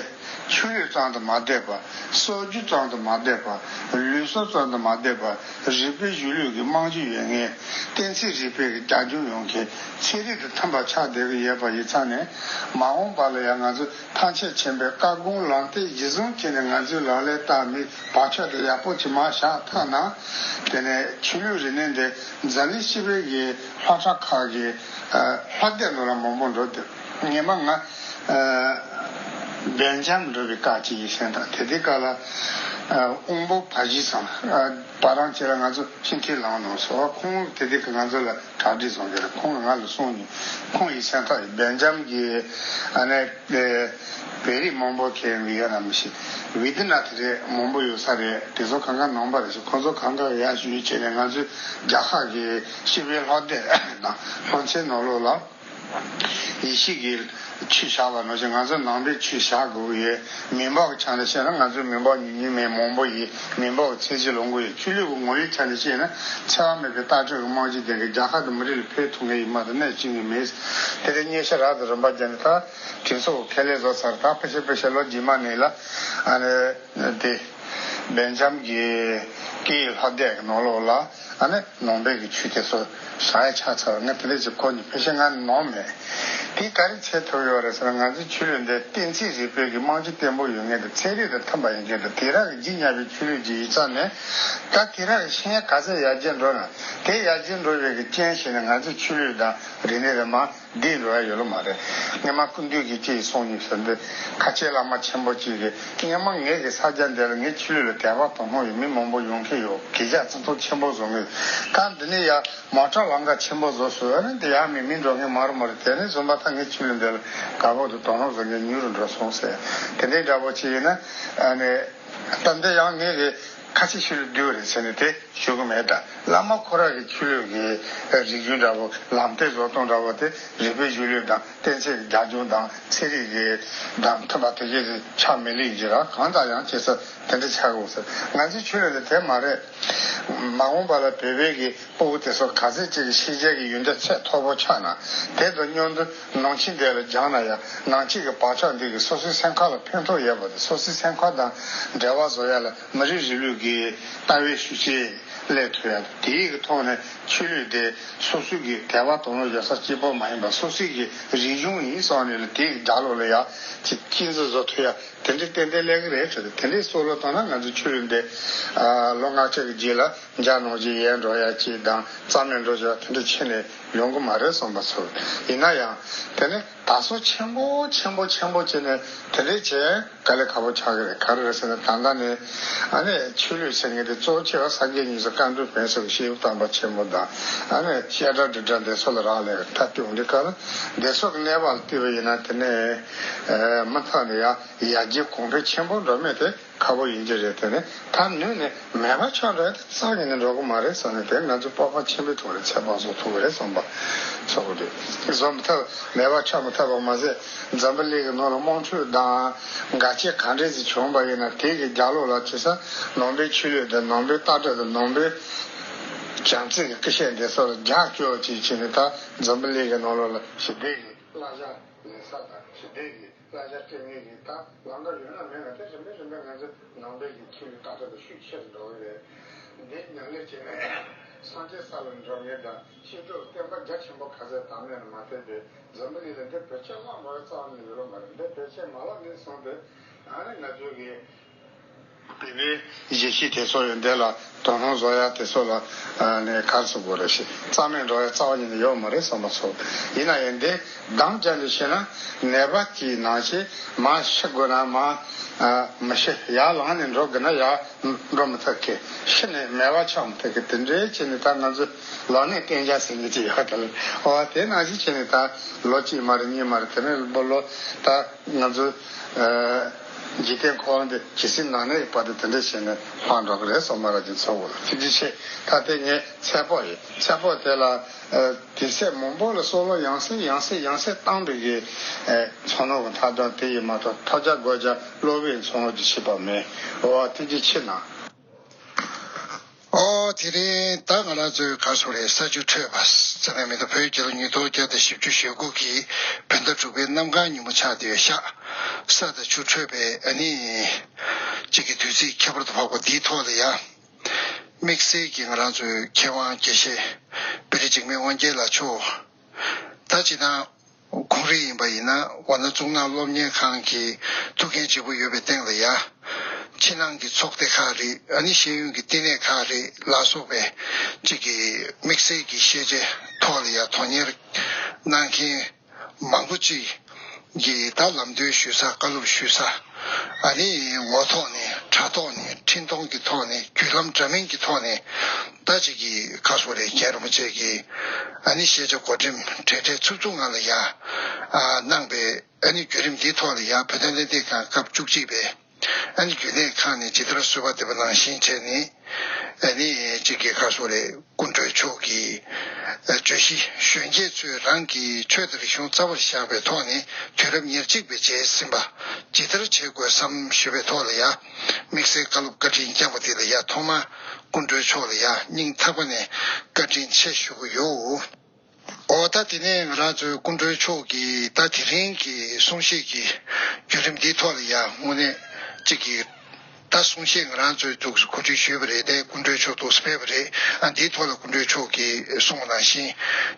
ཆོས་ལུགས་ཙམ་དུ་མ་བསྡད་པ། སྲོལ་རྒྱུན་ཙམ་དུ་མ་བསྡད་པ། ལུགས་སྲོལ་ཙམ་དུ་མ་བསྡད་པ། རིག་པའི་གཞུང་ལུགས་ཀྱི་རྨང་གཞི་ཡོད་མཁན། གཏན་ཚིགས་རིག་པའི་གི་རྒྱབ་ལྗོངས་ཡོད་མཁན། ཚན་རིག་དང་མཐུན་པ་ཆགས་བསྡད་ཀྱི་ཡོད་པ་ཡིན་ཙང་ནས། མ་འོངས་པ་ལ་ཡང་ང་ཚོས་ཐམས་ཅད་མཁྱེན་པའི་བཀའ་དགོངས་ལམ་སྟོན་གཞིར་བཟུང་བྱས་ནས། ང་ཚོས་ལག་ལེན་བསྟར་མི་བག་ཆགས་དེ་ཡག་པོ་ཅིག་མར་བཞག་ཐུབ་ན། དེ་ནས་ཆོས་ལུགས་རིག་གནས་འདི་འཛམ་གླིང་སྤྱི་པའི་གི་སློབ་གྲྭ་ཁག་གི་ཨ་སློབ་དེབ་ནང་ལ་མང་པོ་འགྲོ་འདུག་སྔོན་མ་ང་ཨ་སྦེལ་ཇམ་འགྲོ་བའི་སྐབས་ཅིག་ཡིན་ཟེར། ད་དེ་དུས་སྐབས་ལ་ཨ་དབང་པོ་བ་ཞིག་ཚང་ཨ་བ་རང་ཅིག་ལ་ང་ཚོ་སྤྱི་འཐུས་ལངས་གནང་སོང་། ཁོང་དེ་དུས་ཀྱི་ང་ཚོ་ལ་གྲ་སྒྲིག་བཟོ་གི་རེད། ཁོང་གིས་ང་ལ་གསུངས་ནས། ཁོང་ཡིན་ཟེར། ད་སྦེལ་ཇམ་གྱི་ཨ་ནི་ཨ་བོད་རིགས་མང་པོ་ཁེལ་ཡོད་ན་མི་ཤེས། བི་ཏི་ནམ་དེ་རེད། མང་པོ་ཡོད་ས་རེད། དེ་ཚོ་གང་ག་ནང་པ་རེད་ཤག་ཁོང་ཚོ་གང་ག་ཡར་ཞུ་བྱས་ནས། ང་ཚོའི་རྒྱལ་ཁབ་ཀྱི་སྤྱི་པའི་སློབ་དེབ་དང་སློབ་ཚན་ནང་ལོགས་ལ་ཡེ་ཤུ་གི་ཆོས་བཞག་པ་ནང་བཞིན། ང་ཚོ་ནང་པའི་ཆོས་བཞག་དགོས་ཀྱི་ཡོད། མི་འབོར་གྱི་ཆ་ནས་བཤད་ན་ང་ཚོའི་མི་འབོར་ཉུང་ཉུང་མེད། མང་པོ་ཡིན། མི་འབོར་གྱི་ཚད་གཞི་ལོངས་ཀྱི་ཡོད། ཆོས་ལུགས་ཀྱི་ངོ་བོའི་ཆ་ནས་བཤད་ན་འཚེ་བ་མེད་པའི་ལྟ་གྲུབ་ཀྱི་རྨང་གཞི་ལྡན་པའི་རྒྱལ་ཁབ་དང་མི་རིགས་ལ་ཕན་ཐོགས་ངེས་ཡིན་མ་གཏོགས་གནས་བཅུག་ངེས་མེད། དེ་ལས་སྙན་ཞུ་རག་དང་རིམ་པ་བརྒྱབ་ནས། ད་གྲོས་ཚོགས་ཁས་ལེན་བཟོ་ཚར། ད་ཕལ་ཆེར་ཕལ་ཆེར་ལོ་རྗེས་མ་ནས་ལ་ཨ་ནི་དེ་སྦེལ་ཇམ་གྱི་སྐད་ཡིག་སློབ་དེབ་ཀྱི་ནང་ལོགས་ལ་ཨ་ནི་ནང་པའི་གི་ཆོས་དེ་ཚོ་བཞག་ཡ་ཆགས་ཚར། ང་དེ་འདྲ་ཅིག་གོ་ནས་ཕལ་ཆེར་ང་ནོར་མེད། དེ་ག་རེ་བྱེད་ཐུབ་ཡོད་རེད་ཟེར་ན། ང་ཚོའི་ཆོས་ལུགས་འདི་གཏན་ཚིགས་རིག་པའི་གི་རྨང་གཞི་བརྟན་པོ་ཡོད་མཁན་དང་། ཚན་རིག་དང་མཐུན་པ་ཡིན་མཁན་དང་། དེང་རབས་ཀྱི་ལྗིད་ཉག་པའི་ཆོས་ལུགས་ཅིག་ཡིན་ཙང་ནས། ད་དེང་རབས་ཀྱི་ཤེས་ཡོན་ག་ཚད་ཡར་རྒྱས་འགྲོ་ན། དེ་ཡར་རྒྱས་འགྲོ་བའི་གི་རྐྱེན་བྱས་ནས་ང་ཚོའི་ཆོས་ལུགས་དང་རིག་གནས་རེད་མ། འདི་འགྲོ་ཡ་ཡོད་ལོ་མ་རེད། སྔོན་མ་ཀུན་འདུས་ཀྱིས་ཅིག་གསུངས་ཡོད་ཟེར། འདི་ཁ་ཆེ་བླ་མ་ཆེན་པོ་ཅིག་གིས། སྔོན་མ་ངེད་ཀྱི་ས་ཆ་འདི་ལ་ངའི་ཆོས་ལུགས་ལ་དད་པ་དོ་སྣང་ཡོད་མི་མང་པོ་ཡོང་གི་ཡོད། གི་ཇ་བརྩི་མཐོང་ཆེན་པོ་བཟོ་གི་ཡོད། ད་འདི་ནས་ཡ་མོ་ཊ་ལམ་ཁ་ཆེན་པོ་བཟོ་སོང་། ཨ་ནི་འདི་ཡ་མི་མི་འགྲོ་མཁན་མ་རེད་མ་རེད། དེ་ནས་བཟུང་པ་ད་ངའི་ཆོས་ལུགས་འདི་ལ་དགའ་པོ་དང་དོ་སྣང་བཟོ་མཁན་ཉུང་རུ་འགྲོ་སོང་ཟེར། དེ་འདྲའི་འདྲ་པོ་ཅིག་ཡིན་ན། ཨ་ནི། ད་འདི་ཡང་ངེད་ཀྱི་ཁ་ཆེ་ཆོས་ལུགས་འདི་རེད་ཟེར་ནས་དེ་ཞུ་གི་མེད། ད་བླ་མ་ཁོ་རང་གི་ཆོས་ལུགས་ཀྱི་རིག་གཞུང་འདྲ་པོ། ལམ་སྟོན་བཟོ་སྟངས་འདྲ་པོ་དེ་རིག་པའི་གཞུང་ལུགས་དང་གཏན་ཚིགས་ཀྱི་རྒྱབ་ལྗོངས་དང་ཚན་རིག་གི་དང་མཐུན་པ་དེ་གས་དེ་ཆགས་མི་ལེགས་ཀྱི་ར། གང་ལྟར་ཡང་བྱེད་ས་དེ་འདྲ་ཆགས་དགོས་ཟེར། ང་ཚོའི་ཆོས་ལུགས་དེ་དེ་མ་རེད། མ་འོངས་པ་ལ་བོད་པའི་གི་སྤོ་བོ་དེ་ཚོ་ག་ཚད་ཅིག་གི་ཤེས་བྱ་གི་ཡོན་ཏན་ཚད་མཐོ་པོ་ཆགས་ན། དེ་དང་མཉམ་དུ་ནང་ཆོས་འདི་ལ་སྦྱངས་ན་ཡང་། ནང་ཆོས་ཀྱི་བག་ཆགས་འདི་གིས་སོ་སོའི་སེམས་ཁམས་ལ་ཕན་ཐོགས་ཡོད་པ་དང་། སོ་སོའི་སེམས་ཁམས་དང་འབྲེལ་བ་བཟོ་ཡ་ལ་མི་རིགས་རིང་ལུགས་ཀྱི་ལྟ་བའི་ཤུགས་རྐྱེན་སླེབས་ཐུབ་ཡ་དང་། དེའི་གི་ཐོག་ནས་ཆོས་ལུགས་དེ་སོ་སོའི་གི་དད་པ་དོ་སྣང་ཡོད་ས་གཅིག་པོ་མ་ཡིན་པ། སོ་སོའི་གི་རིག་གཞུང་ཡིན་བསམ་ནས་ལ་དེའི་གི་རྒྱབ་ལོགས་ལ་ཡ་ཅིག་གཅེས་འཛིན་བཟོ་ཐུབ་ཡ། དེ་འདྲའི་ཏན་ཏན་སླེབས་ཀྱི་རེད་ཟེར་ཏེ། དེ་འདྲའི་བསམ་བློ་བཏང་ན་ང་ཚོའི་ཆོས་ལུགས་འདི་ཨ་ལོ་ལྔ་བཅུ་གི་རྗེས་ལ་འཇགས་གནང་རྒྱུ་ཡལ་འགྲོ་ཡ་ཅིག་དང་། རྩ་མེད་འགྲོ་རྒྱུ་དེ་འདྲ་ཁྱོན་ནས་ཡོང་གི་མ་རེད་བསམ་པ་ཚོར། ཡིན་ན་ཡང་དེ་ནི་ད་གཟོད་ཆེན་པོ་ཆེན་པོ་ཆེན་པོ་བྱས་ནས་དེ་འདྲའི་བྱས། དཀའ་ལས་ཁག་པོ་ཆགས་ཀྱི་རེད། ག་རེ་རེད་ཟེར་ན། ད་ལྟ་ནས་ཨ་ནི་ཆོས་ལུགས་ཟེར་མཁན་དེ་གཙོ་བོ་ཆེ་བ་སངས་རྒྱས་ཉིད་ཟེར། བཀའ་འགྲོ་བོན་ཟེར་གི་སྐྱེས་བུ་དམ་པ་ཆེན་པོ་དང་། ཨ་ནི་བཤད་གྲྭ་སྒྲིག་གྲྭ་འདི་ཚོ་ལ་རག་ལས་ཀྱི་ཐབས་སྐྱོ་འདི་ག་ལ། འདི་ཚོ་གི་གནས་བབ་ལ་བལྟས་པ་ཡིན་ན། དེ་ནས་ཨ་མུ་མཐུད་ནས་ཡ་ཡར་རྒྱས་གོང་འཕེལ་ཆེན་པོ་འགྲོ་མེད་དེ་ཁག་པོ་ཡིན་གྱི་རེད། དེ་ནས་ད་ནུས་ནས་མེད་པ་ཆགས་འགྲོ་ཡ་དེ་རྩ་ནས་ནས་འགྲོ་གི་མ་རེད་བསམ་ནས། དེ་ང་ཚོ་སྤོབས་པ་ཆེན་པོའི་ཐོག་ནས་ཚོད་དཔག་བཟོ་ཐུབ་ཀྱི་རེད་བསམ་པ་ཚོར་གི་འདུག་བཟོ་མི་ཐུབ། མེད་པ་ཆགས་མི་ཐུབ་པ་མ་ཟད། འཛམ་བུ་གླིང་གི་ནང་ལ་དམངས་ཁྲོད་དང་འགལ་རྐྱེན་ག་འདྲས་ཞིག་བྱུང་བ་ཡིན་ན། དེ་གི་རྒྱབ་ལོགས་ལ་བྱེད་ས་ནང་པའི་ཆོས་ལུགས་དང་ནང་པའི་ལྟ་གྲུབ་དང་ནང་པའི་བྱམས་བརྩེ་གི་སྐུ་བཤད་འདི་ཚོ་ལ་རྒྱབ་སྐྱོར་ཅིག་བྱས་ནས། ད་འཛམ་བུ་གླིང་གི་ནང་ལོགས་ལ་ཞི་བདེ་གི་བསླབ་བྱ་ལེན་ས་དང་། ཞི་བདེ་གི་ བསླབ་བྱ་སྤྲད་མཁན་ཡིན། ད་ལམ་ཁ་ཡོད་ན་མེད་ན་དེ་རིམ་པས་རིམ་པས་ང་ཚོའི་ནང་པའི་གི་ཐོན་ལས་ལྟ་གྲུབ་དེ་ཤུགས་ཆེ་རུ་འགྲོ་གི་རེད། འདི་ཉམས་ལེན་བྱས་ནས་སངས་རྒྱས་ས་ལ་འགྲོ་མཁན་དང་ཤེས་རབ་བསྟན་པ་རྒྱ་ཆེན་པོ་ག་ཚད་དར་ནས་མ་ཐེབས་པའི་འཛམ་བུ་གླིང་ལ་འདི་བོད་ཆས་བརླག་མ་བའི་རྩ་བ་ནས་ཡོད་ལོ་མ་རེད། འདི་བོད་ཆས་མ་བརླག་ནས་བཟུང་སྟེ་ཨ་ནི་ང་ཚོའི་གི་བོད་པའི་གཞིས་བྱེས་དེ་ཚོ་ཡོད་འདི་ལ་དོ་སྣང་བཟོ་ཡ་དེ་ཚོ་ལ་ནས་ག་རེ་ཟེར་དགོས་རེད། ཞེ་རྩ་མེད་འགྲོ་ཡ་རྩ་བ་ཉིད་ནས་ཡོད་མ་རེད་བསམ་པ་ཚོ། ཡིན་ན་ཡང་འདི་གདམ་བྱ་འདི་བྱས་ན་ནད་པ་དེའི་ནང་བཞིན་མར་ཤི་དགོས་ན་མར་མི་ཤི། ཡར་ལངས་ནས་འགྲོ་དགོས་ན་ཡར་འགྲོ་མི་ཐུབ་མཁན། ཤི་ནས་མེད་པ་ཆགས་མི་ཐུབ་མཁན། དེ་འདྲའི་བྱས་ནས་ད་ང་ཚོ་ལག་ལེན་བསྟན་བྱ་ཟེར་མཁན་ཅིག་ཡོད་དེ་ལ། འོ་དེ་ནང་བཞིན་བྱས་ནས་ད་ལོ་གཅིག་མ་རེད། གཉིས་མ་རེད། དེ་ནས་ལོ་ད་ང་ཚོ་འཇིག་རྟེན་འཁོར་བ་འདི་ཇི་སྲིད་ནང་གནས་ཡོད་པ་དེ་དེ་འདྲ་བྱས་ནས་ལྷག་འགྲོ་གི་རེད་སོ། མ་ར་ཅིག་ཚོ་བོ་ལ་ཐུགས་རྗེ་ཆེ། ད་ལྟའི་ངའི་ཚེ་ཕོག་ཡིན། ཚེ་ཕོག་དེ་ལ་དུས་ཚོད་མང་པོ་ལ་བསམ་བློ་ཡང་སེ་ཡང་སེ་ཡང་སེ་བཏང་པའི་གི་ཚོར་སྣང་གི་མཐའ་དོན་དེ་ཡིན་མ་གཏོགས་ཐོབ་བྱ་དགོས་བྱ་སློབ་པའི་ཚོར་སྣང་ཅིག་བྱེད་པ་མེད། འོ་ཐུགས་རྗེ་ཆེ་གནང་། ཨོ་དེ་རིང་ད་ང་རང་ཚོའི་ག་རེ་ཟེར་དགོས་རེད། ས་ཆུ་འཕྲོད་པ་རྩ་བའི་མི་ད་བོད་རྒྱལ་ལོ་ཉིས་སྟོང་བརྒྱ་དང་བཞི་བཅུ་ཞེ་དགུ་གི་བོད་ཟླ་དྲུག་པའི་གནམ་གང་ཉིན་མོ་ཆགས་བསྡད་ཡོད་ཤག་ས་དང་ཆུ་འཕྲོད་པའི་ཨ་ནི་གཅིག་གི་དུས་ཚིགས་ཁྱད་པར་དུ་འཕགས་པ་འདིའི་ཐོག་ལ་ཡ་དམིགས་བསལ་གྱི་ང་རང་ཚོའི་མཁས་དབང་དགེ་བཤེས་བེ་རི་འཇིགས་མེད་དབང་རྒྱལ་ལགས་མཆོག་ད་ཅི་ན། ཁོང་རང་ཡིན་པ་ཡིན་ན་འོ་ན་གཙུག་ན་སློབ་གཉེར་ཁང་གི་ཐུགས་འགན་ལྗིད་པོ་ཡོད་པའི་སྟེང་ལ་ཡ། ཕྱི་ནང་གི་ཚོགས་སྡེ་ཁག་རེད། ཨ་ནི་ཤེས་ཡོན་གྱི་བསྟི་གནས་ཁག་རེད་ལ་སོགས་པའི་གཅིག་གི་དམིགས་བསལ་གྱི་ཤེས་བྱའི་ཐོག་ལ་ཡ་དོན་གཉེར་གནང་མཁན་མང་པོ་ཅིག་གིས་ད་ལམ་སྟོན་ཞུ་ས། བཀའ་སློབ་ཞུ་ས། ཨ་ནི་ངོ་ཐོག་ནས་དྲ་ཐོག་ནས་འཕྲིན་གཏོང་གི་ཐོག་ནས་བརྒྱུད་ལམ་འདྲ་མིན་གྱི་ཐོག་ནས་ད་ཅིག་གི་ཁ་སོ་རེ་རྒན་རིན་པོ་ཆེ་གིས་ཨ་ནི་ཤེས་བྱ་གོ་འགྲེམས་གྲས་གྲས་ཚུབ་ཚུབ་ངང་ལ་ཡ་ཨ་གནང་པའི་ཨ་ནི་བརྒྱུད་རིམ་འདིའི་ཐོག་ལ་ཡ་བོད་དོན་ལས་འདས་ཁང་སྐབས་བཅུ་གཅིག་པའི་ཨ་ནི་རྒྱུན་ལས་ཁང་ནས་ཇི་ལྟར་གསོལ་བ་འདེབས་པ་ནང་བཞིན་བྱས་ནས་ཨ་ནི་ཅིག་གི་ཁ་སོ་རེ་སྐུ་མགྲོན་མཆོག་གིས་བརྗོད་གཞི་གཞོན་སྐྱེས་ཚོས་རང་གི་ཆོས་དང་རིག་གཞུང་རྩ་བར་བཞག་པའི་ཐོག་ནས་དུས་རབས་ཉེར་གཅིག་པའི་རྗེས་ཟིན་པ་ཇི་ལྟར་བྱེད་དགོས་སམ་ཞུས་པའི་ཐོག་ལ་ཡ། དམིགས་བསལ་བཀའ་སློབ་བཀའ་དྲིན་བསྐྱངས་པ་དེ་ལ་ཡ་ཐོག་མར་སྐུ་མགྲོན་མཆོག་ལ་ཡ་སྙིང་ཐག་པ་ནས་བཀའ་དྲིན་ཆེ་ཞུ་གི་ཡོད། འོ་ད་དེ་ནས་ང་རང་ཚོའི་སྐུ་མགྲོན་མཆོག་གིས་ད་དེ་རིང་གི་གསུང་བཤད་ཀྱི་བརྒྱུད་རིམ་འདིའི་ཐོག་ལ་ཡ་དངོས་གནས་གཅིག་གི་ད་གསུང་བཤད་ང་རང་ཚོའི་འདུག་གོ་སྒྲིག་ཞུས་པ་རེད། དེ་སྐུ་མགྲོན་མཆོག་འདུག་ཕེབས་པ་རེད། ཨ་འདིའི་ཐོག་ལ་སྐུ་མགྲོན་མཆོག་གིས་གསུངས་པ་ནང་བཞིན་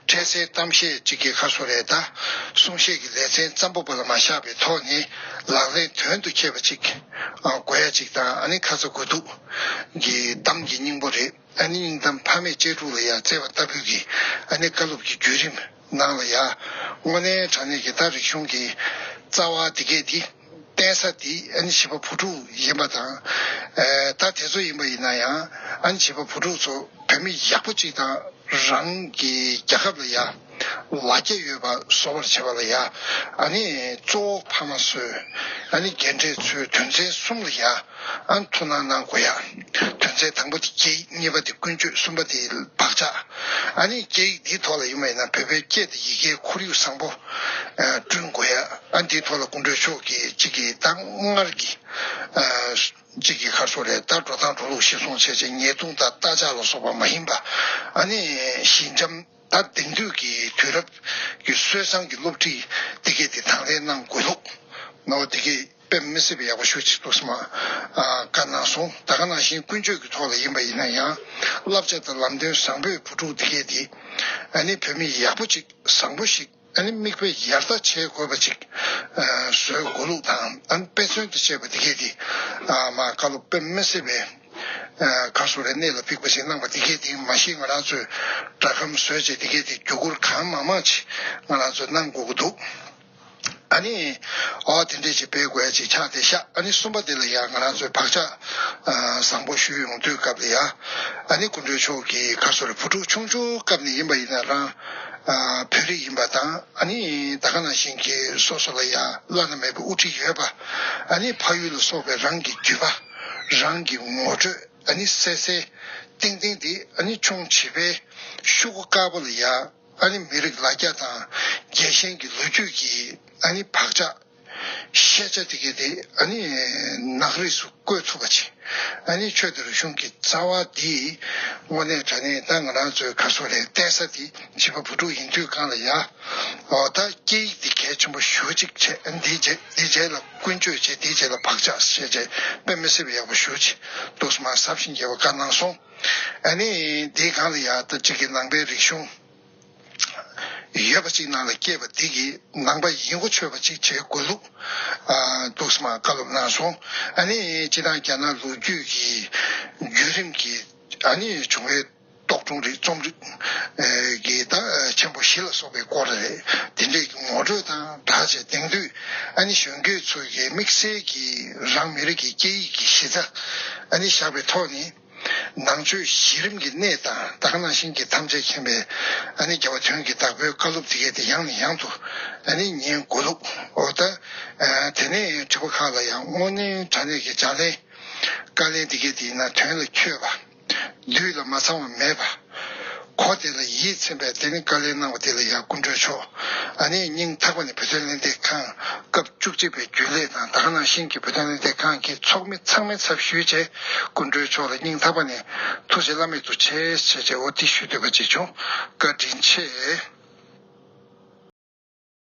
འཕྲལ་སེལ་གཏམ་བཤད་ཅིག་གི་ཁ་སོ་རེད། ད་གསུང་བཤད་ཀྱི་ལེ་ཚན་ཙམ་པོ་པ་ལ་མ་བཞག་པའི་ཐོག་ནས་ལག་ལེན་དོན་དུ་འཁྱོལ་བ་ཅིག་ཨ་དགོས་ཡ་ཅིག་དང་། ཨ་ནི་ཁ་ཚ་དགོས་གཏུགས་ཀྱི་གཏམ་གྱི་སྙིང་པོ་རེད། ཨ་ནི་སྙིང་གཏམ་ཕ་མེས་གཅེས་ཕྲུག་ལ་ཡ་བསྩལ་བ་ལྟ་བུའི་གི་ཨ་ནི་བཀའ་སློབ་ཀྱི་བརྒྱུད་རིམ་ནང་ལ་ཡ་དངོས་གནས་དྲང་གནས་ཀྱི་ད་རིག་གཞུང་གི་རྩ་བ་དེ་གས་དེ་བསྟན་ས་དེ་ཨ་ནི་བྱིས་པ་བུ་ཕྲུག་ཡིན་པ་དང་། ཨེ་ད་དེ་ཚོ་ཡིན་པ་ཡིན་ན་ཡང་ཨ་ནི་བྱིས་པ་བུ་ཕྲུག་ཚོ་བོད་མི་ཡག་པོ་གཅིག་དང་རང་གི་རྒྱལ་ཁབ་ལ་ཡ་ལ་རྒྱ་ཡོད་པ་བཟོ་བར་བྱེད་པ་ལ་ཡ་ཨ་ནི་གཙོ་བོ་ཕ་མ་ཚོས་ཨ་ནི་རྒན་གྲས་ཚོའི་དོན་ཚན་གསུམ་ལ་ཡ། ཨ་ཐུགས་སྣང་གནང་དགོས་ཡ། དོན་ཚན་དང་པོ་དེ་སྐད་ཡིག། གཉིས་པ་དེ་ཀུན་སྤྱོད། གསུམ་པ་དེ་བག་ཆགས། ཨ་ནི་སྐད་ཡིག་འདིའི་ཐོག་ལ་ཡིན་པ་ཡིན་ན་བོད་པའི་སྐད་དང་ཡི་གེའི་ཁོར་ཡུག་བཟང་པོ་ཨ་བསྐྲུན་དགོས་ཡ། ཨ་འདིའི་ཐོག་ལ་སྐུ་མགྲོན་མཆོག་གིས་གཅིག་གིས་ད་སྔར་གྱི་ཨ་གཅིག་གིས་ཁ་སོ་རེད། ད་འགྲོ་སྟངས་འགྲོ་ལུགས་གཞིར་བཟུང་བྱས་བྱས་ཉེས་རྡུང་དང་རྟ་ལྕག་ལ་སོགས་པ་མ་ཡིན་པ། ཨ་ནི་ཞི་འཇམ་ད་དེང་དུས་ཀྱི་དུས་རབས་ཀྱི་སྲོལ་བཟང་གི་སློབ་ཁྲིད་འདི་གས་དེ་དང་ལེན་གནང་དགོས་ལུགས་ནོ་འདི་གས། དཔེ་མི་སྲིད་པའི་ཡག་པོ་ཞེ་ཅིག་འདུག་སེ་མར་བཀའ་གནང་སོང་། ད་ག་ནང་བཞིན་ཀུན་སྤྱོད་ཀྱི་ཐོག་ལ་ཡིན་པ་ཡིན་ན་ཡང་བསླབ་བྱ་དང་ལམ་སྟོན་བཟང་པོའི་བུ་ཕྲུག་དེ་གས་དེ་ཨ་ནི་བོད་མི་ཡག་པོ་ཅིག་བཟང་པོ་ཞིག་ཨ་ནི་མིག་དཔེ་ཡར་ལྟ་བྱེད་དགོས་པ་ཅིག་བཟོ་དགོས་ལུགས་དང་། ཨ་ནི་དཔེ་མཚོན་དུ་བྱས་པ་དེ་གས་དེ་མར་བཀའ་སློབ་དཔེ་མི་སྲིད་པའི་ག་སོ་རེ་གནད་ལ་འཕིགས་པ་ཞིག་གནང་བ་དེ་གས་དེ་མ་གཞི་ང་རང་ཚོས་སྒྲ་སྒམ་བཟོས་བྱས་དེ་གས་དེ་བརྒྱུད་བསྐུར་གང་མང་མང་ཅིག་ང་རང་ཚོས་གནང་དགོས་ཀྱི་འདུག་ཨ་ནི། ཨོ་དེ་འདྲས་ཅིག་སྤེལ་དགོས་ཡ་ཅིག་ཆགས་བསྡད་ཤག་ཨ་ནི་གསུམ་པ་དེ་ལ་ཡང་ང་རང་ཚོས་བག་ཆགས་ཨ་བཟང་པོ་ཞུ་ཡོང་དུས་སྐབས་ལ་ཡ། ཨ་ནི་སྐུ་མགྲོན་མཆོག་གིས་ག་སོ་རེ་བུ་ཕྲུག་ཆུང་ཆུང་སྐབས་ནས་ཡིན་པ་ཡིན་ན་རང་ཨ་བོད་རིགས་ཡིན་པ་དང་། ཨ་ནི་ད་ག་ནང་བཞིན་གྱི་སོ་སོ་ལ་ཡ་བླ་ན་མེད་པའི་དབུ་ཁྲིད་ཡོད་པ། ཨ་ནི་ཕ་ཡུལ་ལ་སོགས་པའི་རང་གི་རྒྱུད་པ། རང་གི་ངོ་སྤྲོད། ཨ་ནི་གསལ་གསལ་ཏིང་ཏིང་དེ་ཨ་ནི་ཆུང་བྱིས་པའི་ཤོག་གུ་དཀར་པོ་ལ་ཡ། ཨ་ནི་མི་རིགས་ལ་རྒྱ་དང་རྒྱལ་ཞེན་གྱི་ལོ་རྒྱུས་ཀྱི་ཨ་ནི་བག་ཆགས་ ཤེས་བྱ་དེ་གའི་དེ་ཨ་ནི་ནག་རིས་སུ་བཀོད་ཐུབ་པ་ཅིག་ཨ་ནི་ཆོས་དང་རིག་གཞུང་གི་རྩ་བ་འདི་དངོས་གནས་དྲང་གནས་ད་ང་རང་ཚོའི་ག་སོ་རེད། བལྟས་ས་དེ་བྱིས་པ་བུ་ཕྲུག་ཡིན་དུས་གང་ལ་ཡ། འོ་ད་སྐད་ཡིག་འདི་གལ་ཆེན་པོ་ཞེ་པོ་ཅིག་བྱས། ཨ་ནི་འདིའི་རྗེས་འདིའི་རྗེས་ལ་ཀུན་སྤྱོད་བྱས། འདིའི་རྗེས་ལ་བག་ཆགས་བྱས་བྱས་དཔེ་མི་སྲིད་པ་ཡག་པོ་ཞེ་པོ་ཅིག་འདུག་སེ་མར་ཟབ་ཞིང་རྒྱས་པ་བཀའ་གནང་སོང་། ཨ་ནི་འདིའི་སྒང་ལ་ཡ་ད་གཅིག་གི་ནང་པའི་རིག་གཞུང་ཡོད་པ་གཅིག་ནང་ལ་སྐྱེས་པ་འདི་གིས་ནང་པ་ཡིན་གོ་ཆོད་པ་གཅིག་བྱེད་དགོས་ལུགས། ཨ། འདུག་སེ་མར་བཀའ་སློབ་གནང་སོང་། ཨ་ནི་སྤྱིར་བཏང་རྒྱ་ནག་ལོ་རྒྱུས་ཀྱི་བརྒྱུད་རིམ་གྱི་ཨ་ནི་བྱུང་བའི་རྟོག་སྒྲུང་རིགས། རྩོམ་རིག་ཨེ་གི་ད་ཆེན་པོ་བཞི་ལ་སོགས་པའི་སྐོར་རེད། དེ་འདྲའི་ངོ་སྤྲོད་དང་སྦྲགས་བྱས་དེང་དུས་ཨ་ནི་གཞོན་སྐྱེས་ཚོ་གིས་དམིགས་བསལ་གྱིས་རང་མི་རིགས་ཀྱི་སྐད་ཡིག་གི་གཞི་རྩ་ཨ་ནི་བཞག་པའི་ཐོག་ནས། ནང་ཆོས་གཞི་རིམ་གྱི་གནས་དང་། ད་ག་ནང་བཞིན་གྱི་ཐམས་ཅད་མཁྱེན་པའི་ཨ་ནི་རྒྱལ་བ་དོན་གྱི་བདག་པོའི་བཀའ་སློབ་དེ་གའི་དེ་ཡང་ནས་ཡང་དུ་ཨ་ནི་ཉན་དགོས་ལུགས། འོ་ད་ཨ་དེ་ནས་དྲི་བ་ཁག་ལ་ཡང་དངོས་གནས་དྲང་གནས་ཀྱི་ལྗགས་ལན། བཀའ་ལན་དེ་གའི་དེ་ཡིན་ན་དོན་ལ་འཁྱོལ་བ། དུས་ལ་མ་ཚང་བ་མེད་པ། གོ་དེ་ལ་ཡིད་ཚིམ་པའི་དེ་ནི་བཀའ་ལན་གནང་བ་དེ་ལ་ཡང་སྐུ་མགྲོན་མཆོག་ཨ་ནི་སྙིང་ཐག་པ་ནས་བོད་དོན་ལས་འདེད་ཁང་སྐབས་བཅུ་གཅིག་པའི་རྒྱུན་ལས་དང་། ད་ག་ནང་བཞིན་གྱི་བོད་དོན་ལས་འདེད་ཁང་གི་ཚོགས་མི་ཚང་མའི་ཚབ་ཞུས་བྱས་སྐུ་མགྲོན་མཆོག་ལ་སྙིང་ཐག་པ་ནས་ཐུགས་རྗེ་བླ་མེད་དུ་ཆེ་ཞེས་བྱས་འོ་དེ་ཞུ་འདོད་པ་ཅིག་བྱུང་། བཀའ་དྲིན་ཆེ།